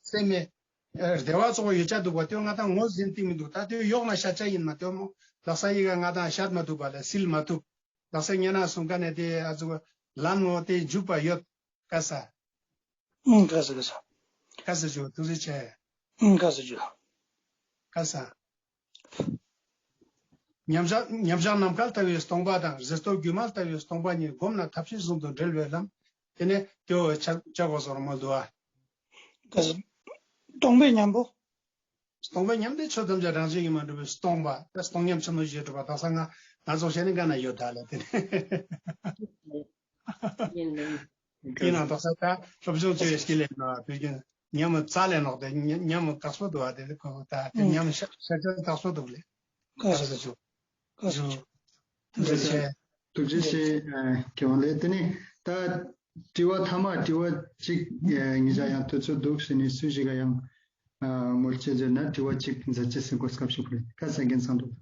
སེམས་མེད། བདེ་བ་ཙོགས་ཡོད་ཆ་འདུག་པ་དེ་ང་དང་ངོས་ཟིན་ཏིག་མི་འདུག་ད་དེ་གཡོག་ན་ཤ་ཆ་ཡིན་མ་དེ་མོ་ལག་ས་ཡི་ག་ང་དང་ཤར་མ་ཐུབ་པ་ལས་སིལ་མ་ཐུབ། ལག་ས་ཉེ་ན་སོང་ཀ་ནས་དེ་ཨ་ཙུག་ལམ་ངོ་དེ་འཇུག་པ་ཡོད་ཀ་ས། ཨུང་ཀ་ས་ཀ་ས། ཀ་ས་ཇུ་ཐུགས་རྗེ་ཆེ། ཨུང་ཀ་ས་ཇུ། ཀ་ས། མཉམ་བཞག་མཉམ་བཞག་ནམ་མཁའ་ལྟ་བུའི་སྟོང་པ་དང་རི་སྟོང་སྒྱུ་མ་ལྟ་བུའི་སྟོང་པ་གཉིས་བསྒོམས་ན་ཐབས་ཤེས་ཟུང་དུ་འབྲེལ་བའི་ལམ། དེ་ནས་དེའོ་ཆ་ཆ་གོ་སོར་མོ་འདུ་བ། སྟོང་པའི་ཉམས་པོ། སྟོང་པའི་ཉམས་དེ་ཆོས་ཐམས་ཅད་རང་བཞིན་གྱིས་མ་གྲུབ་པའི་སྟོང་པ་དེ་སྟོང་ཉམས་ཆེན་མོ་ཞེས་གྲུབ་པ་དག་ས་ང་ང་ཚོ་བཤད་ནི་ག་ན་ཡོད་ད་ལ་དེ་ནས། ཡིན་ནའང་དོགས་ས་ད་སློབ་སྦྱོང་བྱེད་པའི་སྐྱེ་ལས་ན་བོད་ཀྱི་ཉམས་རྩ་ལས་ནོག་དེ་ཉམས་དཀག་སྤོ་འདུག་བ་དེ་ཁོ་ད་དེ་ཉམས་ཤ་ཤ་ཆ་དཀག་སྤོ་འདུག་ལས། ཀ་ས་ཆུ། ཀ་ས་ཆུ། ཐུགས་རྗེ་ཆེ། ཐུགས་རྗེ་ཆེ། མཁས་དབང་ལགས་དེ་ནས་ད་དྲི་བ་ཐ་མ་དྲི་བ་གཅིག་ཉིས་བརྒྱ་ཡང་དུས་ཚོད་འདུག་ཟེར་ནས་སུ་ཞིག་ག་ཡང་མོལ་ཆེད་བརྗོད་ན་དྲི་བ་གཅིག་མཛད་ཅེས་ཟིན་གོ་སྐབས་ཤིག་ཕུལ་ཁ་ས་རྒན་ཚང་འདུག་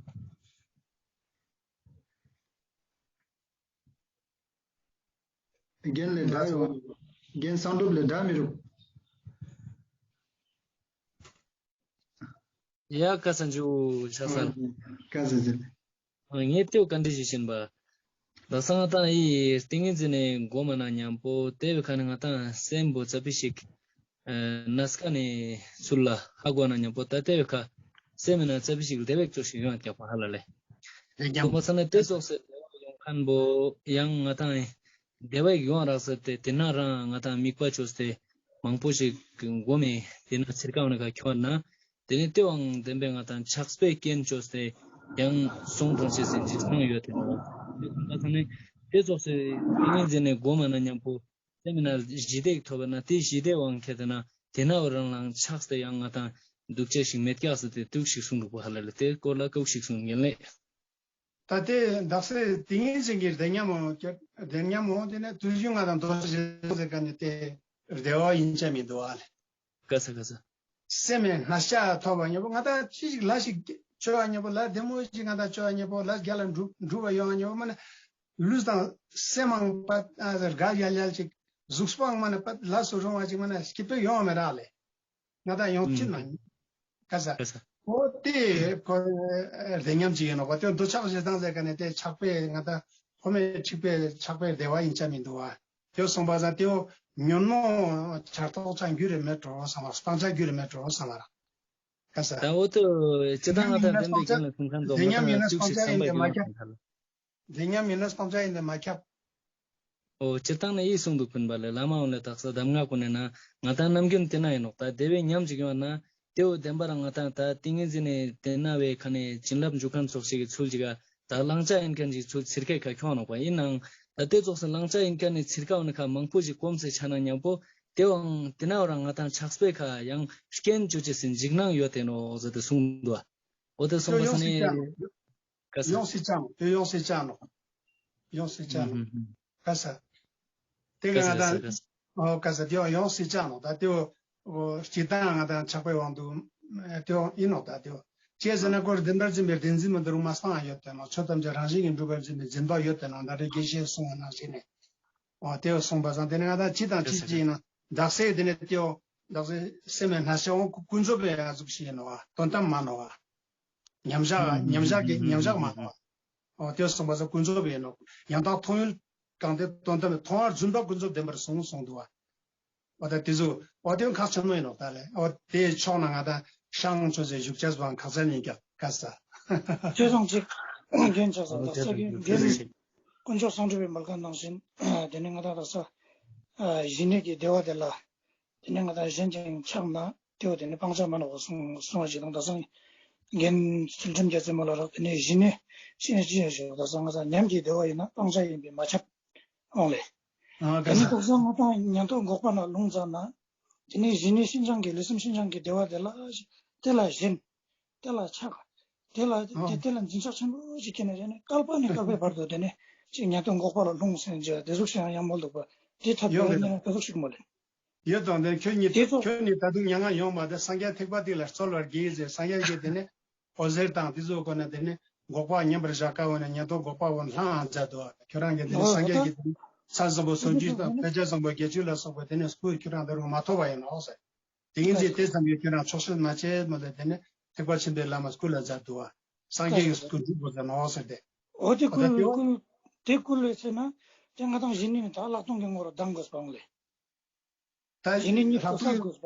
རྒན་ལས་འདྲ་ཡོང་། རྒན་བསམ་གྲུབ་ལས་འདྲ་མི་རུང་། ཡ་ཀ་ས་འཇུ་ཤ་ས། ཀ་ས་འཇུ། ངས་ལྟེའུ་བཀའ་འདྲི་ཞིག་བྱིན་པ། ལ་ས་ང་ཏང་ཡི་ཏིང་ངེ་འཛིན་ནས་སྒོམ་མ་ན་མཉམ་པོ་དེ་བས་ཁ་ནས་ང་ཏང་སེམས་པོ་ཙ་པི་ཞིག་ཨ་ནས་ཀ་ནས་ཚུར་ལ་ཧ་གོ་ན་མཉམ་པོ་ད་ལྟེ་བའི་ཁ་སེམས་མེད་ན་ཙ་པི་ཞིག་ལ་བདེ་བའི་ཅོ་ཞིག་ཡོང་ཀྱག་པ་ཧ་ལ་ལེ། དེ་ཀྱང་མ་ཚ་ན་དེ་ཙོགས་སེ་བདེ་བ་ཡོང་མཁན་པོ་ཡང་ང་ཏང་བདེ་བའི་ཡོང་རག་ས་དེ་དེ་ན་རང་ང་ཏང་དམིགས་པ་ཅོས་ཏེ་མང་པོ་ཞིག་གོ་མེ་དེ་ན་ཚིར་ཀ་བ་ན་ཁ་ཁྱོར་ན་དེ་ནི་དེ་བའང་བདེན་པའི་ང་ཏང་ཆགས་པའི་རྐྱེན་ཅོས་ཏེ་ཡང་སོང་དང་ཅེས་སེ་འཇིགས་སྣང་ཡོད་དེ་ན་དེ་ཙོགས་སེ་དེ་ཙོགས་སེ་ཏིང་ངེ་འཛིན་ནས་སྒོམ་མ་ན་མཉམ་པོ། སེམས་ན་ཞི་བདེ་ཐོབ་པ་ན་དེ་ཞི་བདེ་དབང་ཁྱེར་ཏེ་ན་དེ་ན་བ་རང་ལང་ཆགས་ཏེ་ཡང་ང་དང་སྡུག་ཅག་ཞིག་མེད་ཀྱག་ཟེར་ཏེ་དུག་ཞིག་གསུངས་འདུག་པ་ཧ་ལ་ལ་དེ་སྐོར་ལ་ཀུག་ཞིག་གསུངས་ངན་ལེ། ད་དེ་དག་སེ་ཏིང་ངེ་འཛིན་གྱི་བདེ་ཉམས་མོ་བདེ་ཉམས་མོ་དེ་ནས་དུས་རྒྱུན་ང་དང་རྡོ་རྗེ་ཟེར་ག་ནས་དེ་བདེ་བ་ཡིན་ཆ་མི་འདུག་ཨ་ལེ། ག་ས་ག་ས། སེམས་ནས་སྣ་ཤ་ཐོབ་པ་ཉེ་པོ་ང་དང་ཅི་ཞིག་ལ་ཞིག་བཅོ་བ་ཉེ་པོ་ལ་བདེ་མོ་ཞིག་ང་དང་བཅོ་བ་ཉེ་པོ་ལ་རྒྱ་ལ་འགྲུབ་འགྲུབ་པ་ཡོང་བ་ཉེ་པོ་མ་ནི་ལུས་དང་སེམས་མང་པ་དགའ་ཡལ་ཡལ་ཅིག་གཟུགས་པོའང་མ་ནི་པ་ལ་སུ་རུང་བ་ཅིག་མ་ནི་སྐྱིད་པོ་ཡོང་བ་མེད་རག་ལེ། ང་དང་ཡོང་ཅི་ན་ཀ་ས་ཨོ་དེ་ཁོ་བདེ་ཉམས་ཅིག་ཡིན་ནོ་ག་དེ་འདུ་ཆགས་ཞེ་སྡང་ཟེར་ག་ནས་དེ་ཆགས་པས་ང་དང་ཕོ་མོའི་འཁྲིག་པའི་ཆགས་པའི་བདེ་བ་ཡིན་ཆ་མི་འདུག་བ། དེ་གསུངས་པ་ཙང་དེའོ་ཉོན་མོངས་ཆར་ཐོག་ཆ་རྒྱུ་རེ་མེད་འགྲོ་བསམ་པ་སྤང་བྱ་རྒྱུ་རེ་མེད་འགྲོ་བསམ་པ་ར། ཁ་ས། ད་འོ་དེ་སྤྱི་བཏང་ང་དང་བདེན་པའི་རྒྱུ་ལ་སེམས་ཁན་རྫོགས་མ་ཐག་ན་ཅུག་ཞིག་བསམ་པ་རྒྱུ་ལ་སེམས་ཁན་ལ། བདེ་ཉམས་མིན་ན་སྤང་བྱ་ཡིན་ཏེ་མ་ཁྱབ། འོ་སྤྱིར་བཏང་ནས་ཡིད་གསུང་དུ་ཕུན་པ་ལས་བླ་མ་འོང་ལས་དག་ས་གདམས་ངག་གོ་ནས་ན་ང་དང་རྣམ་རྒྱུན་དེ་ན་ཡིན་ནོག་ད་བདེ་བའི་ཉམས་ཅིག་ཡོང་ན། དེའོ་བདེན་པ་རང་ང་དང་ད་ཏིང་ངེ་འཛིན་ནས་དེ་ན་བའི་ཁ་ནས་བྱིན་རླབས་འཇུག་མཁན་ཚོགས་ཤིག་གི་ཚུལ་ཅིག་ག་ད་བླང་བྱ་ཡིན་མཁན་ཅིག་ཚུལ་ཚིར་ཁའི་ཁ་ཁྱོང་ནོག་པ་ཡིན་ནའང་ད་དེ་ཙོགས་སུ་བླང་བྱ་ཡིན་མཁན་ནི་ཚིར་ཁ་འོ་ན་ཁ་མང་པོ་ཞིག་གོམས་སེ་ཆ་ན་མཉམ་པོ་དེའོ་ཨང་དེ་ན་འོ་རང་ང་དང་ཆགས་པའི་ཁ་ཡང་རྐྱེན་ཅོ་ཅེས་སི་འཇིགས་སྣང་ཡོད་དེ་ནོ་ཟེར་ཏེ་གསུངས་འདུག་འོ་དེ་གསུངས་པ་ས་ནི་ཡོང་སྲིད་ཅང་ནོག་ཡོང་སྲིད་ཅང་ནོག་ཡོང་སྲིད་ཅང་ནོག་ཡོང་སྲིད་ཅང་ནོག་ཀ་ས། དེ་ག་ང་དང་ཨོ་ཀ་ས་དེ་བ་ཡོང་སྲིད་ཅང་ནོག་ད་དེ་བ་སྤྱིར་བཏང་ང་དང་ཆགས་པའི་དབང་དུ་དེ་བ་ཡིན་ནོག་ད་དེ་བ་ཅེས་ཟེར་ན་ཀོ་ར་བདེན་པར་འཛིན་པའི་བདེན་འཛིན་མི་འདུག་རུང་མ་སྤང་ཡོད་དེ་ནོག་ཆོས་ཐམས་ཅད་རང་བཞིན་གྱིས་གྲུབ་པར་འཛིན་པའི་འཛིན་པ་ཡོད་དེ་ནོག་ད་རེ་དགེ་བཤེས་གསུངས་པ་ནང་བཞིན་ནས་ཨོ་དེ་བ་གསུངས་པ་སང་དེ་ནས་ང་དང་ཅི་དང་ཅི་ཅི་ཡིན་ན་དག་སེ་དེ་ནས་དེ་བ་དག་སེ་སེམས་ནས་སྣ་ཤ་འོང་ཀུན་རྫོབ་པའི་ཨ་ཟུག་ཞིག་ཡིན་ནོག་བ་དོན་དམ་མ་ནོག་བ། མཉམ་བཞག་མཉམ་བཞག་གི་མཉམ་བཞག་མ་ནོག་བ། ཨོ་དེ་གསུངས་པ་ས་ཀུན་རྫོབ་ཡིན་ནོག་ཡང་དག་མཐོང་ཡུལ་གང་དེ་དོན་དམ་མཐོང་བར་བརྫུན་པ་ཀུན་རྫོབ་བདེན་པར་གསུངས་གསུངས་འདུག་བ། འོ་ད་དེ་ཚོ་འོ་དེ་ཁག་ཆེན་མོ་ཡིན་ནོ་ད་ལེ། འོ་དེ་ཕྱོགས་ན་ང་ད་ཤང་ཆོས་ཚེ་བཞུགས་ཆས་སུའང་ཁག་ཚན་ཡིན་ཀྱང་ཁ་ས། ཆོས་སང་ཅིག་རྒན་ཆགས་སོང་། ད་ས་རྒན་རྒན་དཀོན་མཆོག་གསང་སྒྲུབ་པའི་མལ་ཁང་ནང་བཞིན་དེ་ནས་ང་ད་ད་ས་ཞི་གནས་ཀྱི་བདེ་བ་དེ་ལ་དེ་ནས་ང་ད་གཞན་ཅིག་ཆགས་ན་དེ་བ་དེ་ནས་སྤང་བྱ་མ་ནོག་གསུང་གསུང་བ་ཞིག་དང་། ད་སང་རྒན་ཚུལ་ཁྲིམས་རྒྱལ་མཚན་མོ་ལ་རག་དེ་ནས་ཞི་གནས་ཤེས་ཤེས་ཞིག་ད་སང་ང་ད་ཉམས་ཀྱི་བདེ་བ་ཡིན་ན་སྤང་བྱ་ཡིན་པས་མ་ཁྱབ། འོང་ལེ། ཨ་དེ་ནི་ཁོག་ས་ང་ཏང་ཉན་ཐོས་འགོག་པ་ལ་ལྷུང་ཙ་ན། དེ་ནི་གཞི་ནས་ཤིན་སྦྱངས་ཀྱི་ལུས་སེམས་ཤིན་སྦྱངས་ཀྱི་བདེ་བ་དེ་ལ་དེ་ལ་ཞེན། དེ་ལ་ཆགས། དེ་ལ་དེ་དེ་ལ་འཛིན་ཆགས་ཆེན་པོ་ཞིག་སྐྱེས་ནས་དེ་ནི་བསྐལ་པ་ནས་བསྐལ་པའི་བར་དུ་དེ་ནི་ཅིག་ཉན་ཐོས་འགོག་པ་ལ་ལྷུང་ཟེར་ཅིག་དེ་ཟུག་ཤིག་ཡང་ཡང་མོལ་འདུག་པ། དེ་ཐབས་ཡོད་ཡོད་ནི་དེ་ཟུག་ཤིག་མོལ་ལེ། ཡོད་དང་དེ་ཁྱོད་ཉིད་དེ་ཚོ་ཁྱོད་ཉིད་ད་དུང་མྱ་ངན་ཡོང་མ་དེ་སངས་རྒྱས་ཐེག་པ་དེ་ལ་རྩོལ་བར་གྱིས་ཟེར་སངས་རྒྱས་ཀྱིས་དེ་ནི། འོད་ཟེར་དང་དེ་ཚོའི་སྒོ་ནས་དེ་ནི་འགོག་པ་ཉམས་པར་བཞག་དཀའ་བ་ནས་ཉན་ཐོས་འགོག་པ་བོ་ལྷང་ང་མཛད་དོ། ཁྱོད་རང་གིས་དེ་ནི་སངས་རྒྱས་ཀྱི་དེ་ནི་ཚ་བཟང་པོ་སུམ་ཅུ་དང་དཔེ་བྱད་བཟང་པོ་བརྒྱད་ཅུ་ལ་སོགས་པ་དེ་ནི་སྐུ་ཁྱོད་རང་དེ་རུ་མ་ཐོབ་པ་ཡིན་ནོ་ཟེར། དེ་ཡིན་ཚེ་དེ་ཙམ་གྱིས་ཁྱོད་རང་ཆོག་ཤེས་མ་བྱས་མ་ལས་དེ་ནི་ཐེག་པ་ཆེན་པོའི་ལམ་སྐུ་ལ་མཛད་དོ། སངས་རྒྱས་ཀྱི་སྐུ་འགྲུབ་དགོས་ཟེར་ནོ་ཟེར་ཏེ། འོ་དེ་ད་དེ་ཀུན་བ་ཀུན་དེ་ཀུན་ལས་ཚེ་ན་དེ་ང་དང་གཞི་ནས་ད་ལྷག་མཐོང་གི་ངོ་རུ་ལྡང་དགོས་པའང་ལས། ད་གཞི་ནས་གཉིས་ལྷག་ཐོབ་ས་མཐོང་དགོས་པ།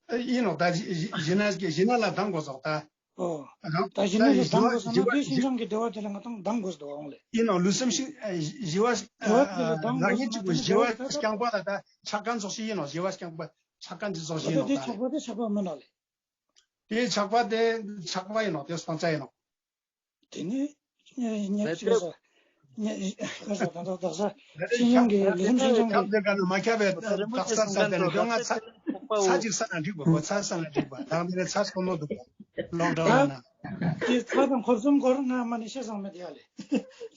ཨེ་ཡིན་ནོ་ད་གཞི་གཞི་གཞི་ན་གཞི་ན་ལ་ལྡང་དགོས་སོག་ད། ཨོ། རང་ད་གཞི་ནས་ལ་ལྡང་དགོས་ས་ན་དེ་ཤིན་སྦྱངས་ཀྱི་བདེ་བ་དེ་ལ་ང་ཏང་ལྡང་དགོས་སོག་འོང་ལེ། ཡིན་ནོ་ལུས་སེམས་ཤིན་ཨེ་ཞི་བ་ཨེ་བདེ་བ་དེ་ལ་ལྡང་དགོས་ས་ན་དེ་ལ་བདེ་བ་དེ་ལ་ལྡང་དགོས་ས་ན་དེ་ལ་བདེ་བ་དེ་ལ་ལྡང་དགོས་ས་ན་སྐྱངས་པ་ལ་ད་ཆགས་ཁན་ཙོགས་ཤིག་ཡིན་ནོ། ཞི་བ་སྐྱངས་པ་ཆགས་ཁན་ཅི་ཙོགས་ཤིག་ཡིན་ནོ་ད། དེ་ཆགས་པ་དེ་ཆགས་པ་མིན་ནོ་ལེ། དེ་ཆགས་པ་དེ་ཆགས་པ་ཡིན་ནོ། དེ་སྤང་བྱ་ཡིན་ནོ། དེ་ནས་ཉེ་ཉེ་ཅི་ཟེར་ཉེ་ཁ་ས་ད་ད་ད་ས་ཤིན་སྦྱངས་ཀྱི་ལུས་སེམས་ཤིན་སྦྱངས་ཀྱི་ཁབ་དེ་ག་ནས་མ་ཁྱབ་པའི་རྟགས་གསལ་ས་དེ་ནས་ལོ་ང་ཚ་ཚ་ཅིག་ས་ན་འགྲིག་པ་གོ། ཚ་ས་ན་འགྲིག་པ་དང་དེ་ནས་ཚ་ཁོ་ནོ་འདུག་ལོག་འགྲོ་ལ་ན། དེ་ཚ་དང་འཁོར་གསུམ་སྐོར་ང་མ་ནས་བཤད་སང་མེད་དེ་ཡ་ལེ།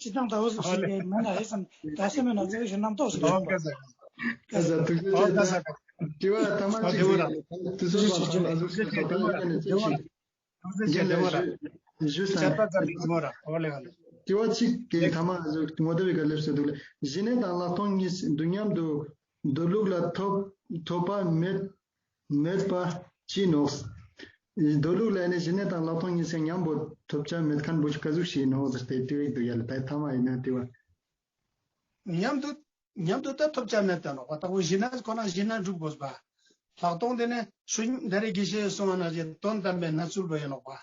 ཅི་དང་ད་འོ་ཟུག་ཞིག་ལེ་མ་ན་ཧེ་སམ་ད་སེ་མེ་ན་ཚ་ཞིག་རྣམ་རྟོག་ཞིག་ལེ། ལོག་ག་ས་ག་ས་ཐུགས་རྗེ་ཆེ། དྲི་བ་ཐ་མ་གཅིག་དེ་བོ་ར་དུས་ཚོད་མ་ཚང་ལ་ཟུག་ཞིག་ད་ད་ཡ་ནས་ཅི་ཞིག་ཐུགས་རྗེ་ཆེ། རྒན་ལགས་ཞུ་ཞུ་ས་ན། ཆད་པ་ཙམ་གྱིས་མོ་ར་འོ་ལེ་ག་ལེ། དྲི་བ་གཅིག་གི་ཐ་མ་ངོ་དེབ་ཀྱི་སླེབས་སོ་འདུག་ལེ། ཞི་གནས་དང་ལྷག་མཐོང་གཉིས་འདུ་མཉམ་དུ་འདུ་ལུགས་ལ་ཐོབ་ཐོབ་པ་མེད་མེད་པ་ཅི་ནོག། འདུ་ལུགས་ལ་ནི་ཞི་གནས་དང་ལྷག་མཐོང་གཉིས་སེ་མཉམ་པོ་ཐོབ་བྱ་མེད་མཁན་པོ་ག་ཟུག་ཞིག་ནོག་ཟེར་ཏེ་དྲི་བ་ཡིག་འདུག་ཡ་ལེ། ད་ཐ་མ་ཡིན་ན་དྲི་བ། མཉམ་དུ་མཉམ་དུ་ད་ཐོབ་བྱ་མེད་དེ་ནོག་པ། ད་ཁོ་ཞི་གནས་ཁོ་ན་ཞི་གནས་འགྲུབ་དགོས་པ། ལྷག་མཐོང་དེ་ནི་ཆོས་ཉིད་ད་རེས་དགེ་བཤེས་གསུངས་པ་ན་ཞེས་དོན་དམ་པའི་གནས་ཚུལ་བ་ཡིན་ནོག་པ།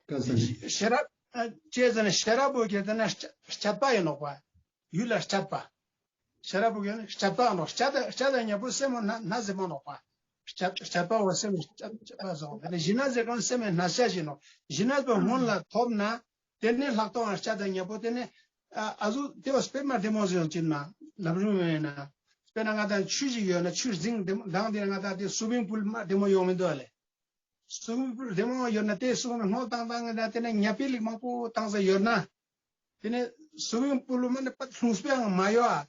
ཀ་ས་ནི། ཤེས་རབ་ཨ་ཅེས་ཟེར་ན་ཤེས་རབ་བོ་གེ་དེ་ན་སྤྱད་པ་ཡིན་ནོག་པ། ཡུལ་ལ་སྤྱད་པ། ཤེས་རབ་བོ་གེ་ནི་སྤྱད་པ་ནོག། སྤྱད་སྤྱད་ཉེ་པོ་སེམས་ན་ན་ཟེར་མ་ནོག་པ། སྤྱད་སྤྱད་པ་བོ་སེམས་སྤྱད་སྤྱད་པ་སོགས་དེ་ནི་ཞི་གནས་ཟེར་གང་སེམས་ན་ཤ་ཞིག་ནོག། ཞི་གནས་པོ་སྔོན་ལ་ཐོབ་ན། དེ་ནས་ལྷག་མཐོང་བ་སྤྱད་དང་ཉེ་པོ་དེ་ནས་ཨ་ཨ་ཟུ་དེ་བ་སྤེ་མ་བདེ་མོ་ཟེར་ཡང་ཅིག་ན་ལབ་རུང་མེད་ན། དཔེར་ན་ང་དང་ཆུ་ཞིག་ཡོད་ན་ཆུ་རྫིང་དེ་མོ་དང་དེ་ང་དང་དེ་སུ་བིང་པུལ་མ་བདེ་མོ་ཡོང་མི་འདུག་ཨ་ལེ། སུ་བིང་པུལ་བདེ་མོ་ཡོད་ན་དེ་སུ་བིང་སྣོད་བཏང་བཏང་ན་དེ་ནས་ཉ་པི་ལིག་མང་པོ་བཏང་ས་ཡོད་ན། དེ་ནས་སུ་བིང་པུལ་མ་ནི་པ་ལྷུང་སྤེ་ཡང་མ་ཡོད་ཨ།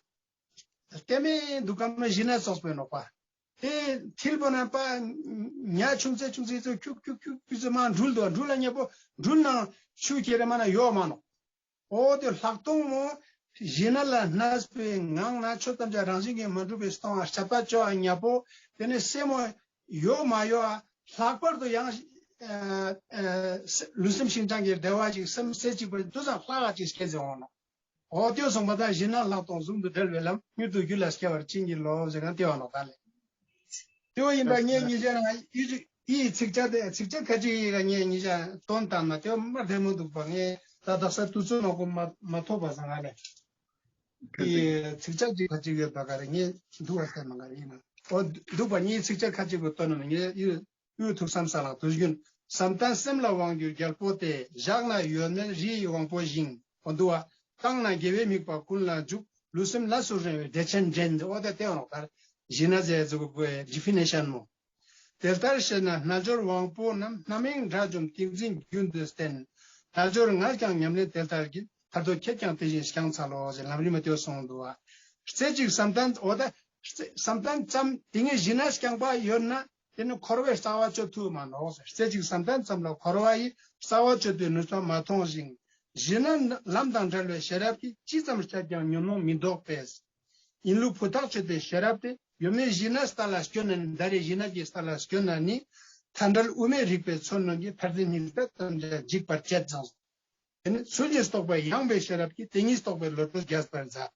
ལྟད་མེད་འདུག་གམ་ཞི་གནས་ཙོགས་པའི་ནོག་པ། དེ་མཐིལ་པོ་ན་པ་ཉ་ཆུང་ཚེ་ཆུང་ཚེ་ཚོ་ཁྱུག་ཁྱུག་ཁྱུག་ཁྱུག་ཚེ་མ་འགྲུལ་དོ། འགྲུལ་ལ་ཉེ་པོ་འགྲུལ་ན་ཆུ་ཁྱེར་མ་ན་ཡོག་མ་ནོག། འོ་དེ་ལྷག་མཐོང་མོ་ཞི་གནས་ལ་གནས་པའི་ངང་ན་ཆོས་ཐམས་ཅད་རང་བཞིན་གྱིས་མ་གྲུབ་པའི་སྟོང་བ་སྤྱད་པ་ཅོ་བ་ཉེ་པོ་དེ་ནས་སེམས་མོ་ཡོག་མ་ཡོག་ལྷག་པར་དུ་ཡང་ལུས་སེམས་ཤིན་སྦྱངས་ཀྱི་བདེ་བ་ཞིག་སེམས་རྩེ་གཅིག་པ་དུ་ཙམ་ལྷག་ག་ཅིག་སྐྱེ་ཚེ་འོང་ནོག། འོ་དེ་སོང་པ་དང་ཞི་གནས་ལྷག་མཐོང་ཟུང་དུ་འབྲེལ་བའི་ལམ་མྱུར་དུ་རྒྱུད་ལ་སྐྱེ་བར་བྱིན་གྱིས་རློབས་ཟེར་གང་དེ་བ་ནོག་ད་ལེ། དེ་བ་ཡིན་པ་ངས་ཉེ་ཆར་ང་ཡི་ཚིག་ཆ་དེ་ཚིག་ཆ་ཁ་ཅིག་ཡི་ག་ངས་ཉེ་ཆར་བཏོན་བཏང་ན་དེ་བ་མ་བདེ་མོ་འདུག་པ། ངས་ད་དག་ས་དུས་ཚོད་ནོ་གོ་མ་མ་ཐོབ་པ་སང་ང་ལེ། ཡི་ཚིག་ཆ་ཅིག་ཁ་ཅིག་ཡོད་པ་ག་རེ་ངས་འདུག་བ་ཟེར་མ་ག་རེ་ཡིན་ན། འོ་འདུག་པ་ངས་ཚིག་ཆ་ཁ་ཅིག་གོ་བཏོན་ན་ངས་ཡི། དབུས་ཐུགས་བསམ་ས་ལ་དུས་རྒྱུན་བསམ་གཏན་སེམས་ལ་དབང་བསྒྱུར་རྒྱལ་པོ་སྟེ། བཞག་ན་ཡོད་མེད་རི་ཡི་དབང་པོ་བཞིན། འོ་འདུག་བ། བཏང་ན་དགེ་བའི་དམིགས་པ་ཀུན་ལ་འཇུག། ལུས་སེམས་ལས་སུ་རིང་བའི་བདེ་ཆེན་འདྲེན། འོ་དེ་དེ་འོ་ནོག་ད་ཞི་གནས་ཟེར་ཟུག་གི་ཌི་ཕི་ནེ་ཤན་མོ། དེ་ལྟར་བྱས་ན་རྣལ་འབྱོར་དབང་པོ་རྣམས། རྣམ་གཡེང་དགྲ་བཅོམ་ཏིང་འཛིན་རྒྱུན་དུ་བསྟེན། རྣལ་འབྱོར་ངས་ཀྱང་ཉམས་ལེན་དེ་ལྟར་བགྱིས། མཐར་ཐུག་ཁྱེད་ཀྱང་དེ་བཞིན་བསྐྱང་འཚལ་ལོ་ཞེས་ལམ་རིམ་མ་དེ་གསུངས་འདུག་བ། རྩེ་གཅིག་བསམ་གཏན་འོ་ད། རྩེ་བསམ་གཏན་ཙམ་དེ་ངས་གཞི་ན་སྐྱངས་པ་ཡོད་ན་དེ་ནི་འཁོར་བའི་རྩ་བ་གཅོད་ཐུབ་མ་ནོག་ཟེར། རྩེ་གཅིག་བསམ་གཏན་ཙམ་ལ་འཁོར་བ་ཡི་རྩ་བ་གཅོད་པའི་ནུས་པ་མ་མཐོང་ཞིང་། གཞི་ན་ལམ་དང་བྲལ་བའི་ཤེས་རབ་ཀྱིས་ཅི་ཙམ་སྤྱད་ཀྱང་ཉོན་མོངས་མི་ལྡོག་པས། ཡིན་ལུགས་ཕུ་ཐག་ཆོད་པའི་ཤེས་རབ་དེ་ཡོད་མེད་གཞི་ན་ལྟ་ལ་སྐྱོན་ན་ནི་ད་རེས་གཞི་ན་གྱི་ལྟ་ལ་སྐྱོན་ན་ནི། མཐའ་བྲལ་དབུ་མའི་རིག་པའི་མཚོན་རྣོན་གྱིས་ཕར་འཛིན་སྙིང་སྟོབས་ཐམས་ཅད་འཇིག་པར་བྱེད་ཅིང་། དེ་ནི་ཚུལ་གཉིས་རྟོགས་པའི་ཡངས་པའི་ཤེས་རབ་ཀྱིས་དེ་ཉིད་རྟོགས་པའི་བློ་གྲོས་རྒྱས་པར་མཛད།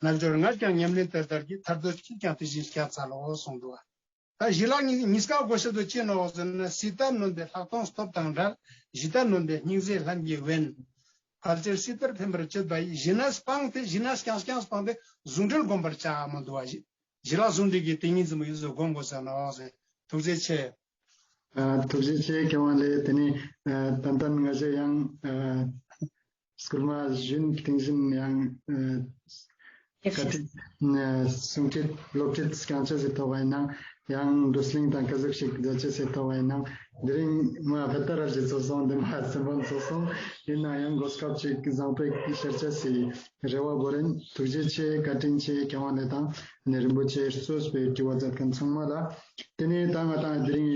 རྣལ་འབྱོར་ངར་ཀྱང་ཉམས་ལེན་དེ་ལྟར་གྱིས། ཐར་འདོད་ཁྱེད་ཀྱང་དེ་བཞིན་སྐྱབས་འཚལ་ལོ་གསུངས་འདུག་བ། ད་ཞི་ལ་གཉིས་ཀ་གོ་ཤེས་དུ་ཅི་ནོག་ཟེར་ན། སྲིད་མཐའ་ནོན་པའི་ལྷག་མཐོང་སྟོབས་དང་བྲལ། ཞི་མཐའ་ནོན་པའི་སྙིང་རྗེ་ལྷན་གྱིས་དབེན། ཕལ་ཆེར་སྲིད་མཐར་ཕན་པར་བྱེད་པ་ཡིས། ཞི་གནས་སྤངས་ཏེ་ཞི་གནས་རྐྱང་རྐྱང་སྤངས་ཏེ་ཟུང་འབྲེལ་བསྒོམ་པར་བྱ་མོ་འདུག་བ། ཞི་ཞི་ལ་ཟུང་འབྲེལ་གྱི་དེ་ཉིད་ཙམ་ཡོད་ཟེར་བསྒོམ་དགོས་ཟེར་ནོག་ཟེར། ཐུགས་རྗེ་ཆེ། ཨ། ཐུགས་རྗེ་ཆེ་མཁས་དབང་ལགས། དེ་ནས་ཨ་ཏན་ཏན་ང་ཚོ་ཡང་ཨ་སྐུལ་མ་གཞོན་དེང་བཞིན་ཡང་ཨ་བཀའ་ཁྲིད་ཨ་གསུང་ཁྲིད་སློབ་ཁྲིད་སྐྱོང་ཆེད་ཟེར་ཐོག་བ་ཡིན་ནའང་། ཡང་བགྲོ་གླེང་དང་ག་ཟུག་ཞིག་མཛད་ཆེད་ཟེར་ཐོག་བ་ཡིན་ནའང་། དེ་རིང་མ་བེ་ཏ་ར་ཞིག་ཚོགས་སོང་། འདི་མ་སེམས་པ་ཚོགས་སོང་། ཡིན་ན་ཡང་གོ་སྐབས་ཅིག་བཟང་པོའི་ཤར་ཆ་སི་རེ་བ་བོ་རིན། ཐུགས་རྗེ་ཆེ། བཀའ་དྲིན་ཆེ་མཁས་དབང་ལགས་དང་། ནས་རིན་པོ་ཆེ་གཙོས་པའི་དྲི་བ་མཛད་མཁན་ཚང་མ་ལ། དེ་ནས་ད་ང་དང་དེ་རིང་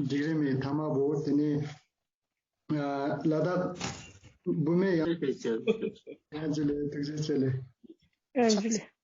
སྒྲིག་རིམ་མི་ཐ་མ་བོ་དེ་ནས་ཨ་ལ་དྭགས་བུད་མེད་ཡང་ཡང་ཇུ་ལེ། ཐུགས་རྗེ་ཆེ་ལེ། ཡང་ཇུ་ལེ།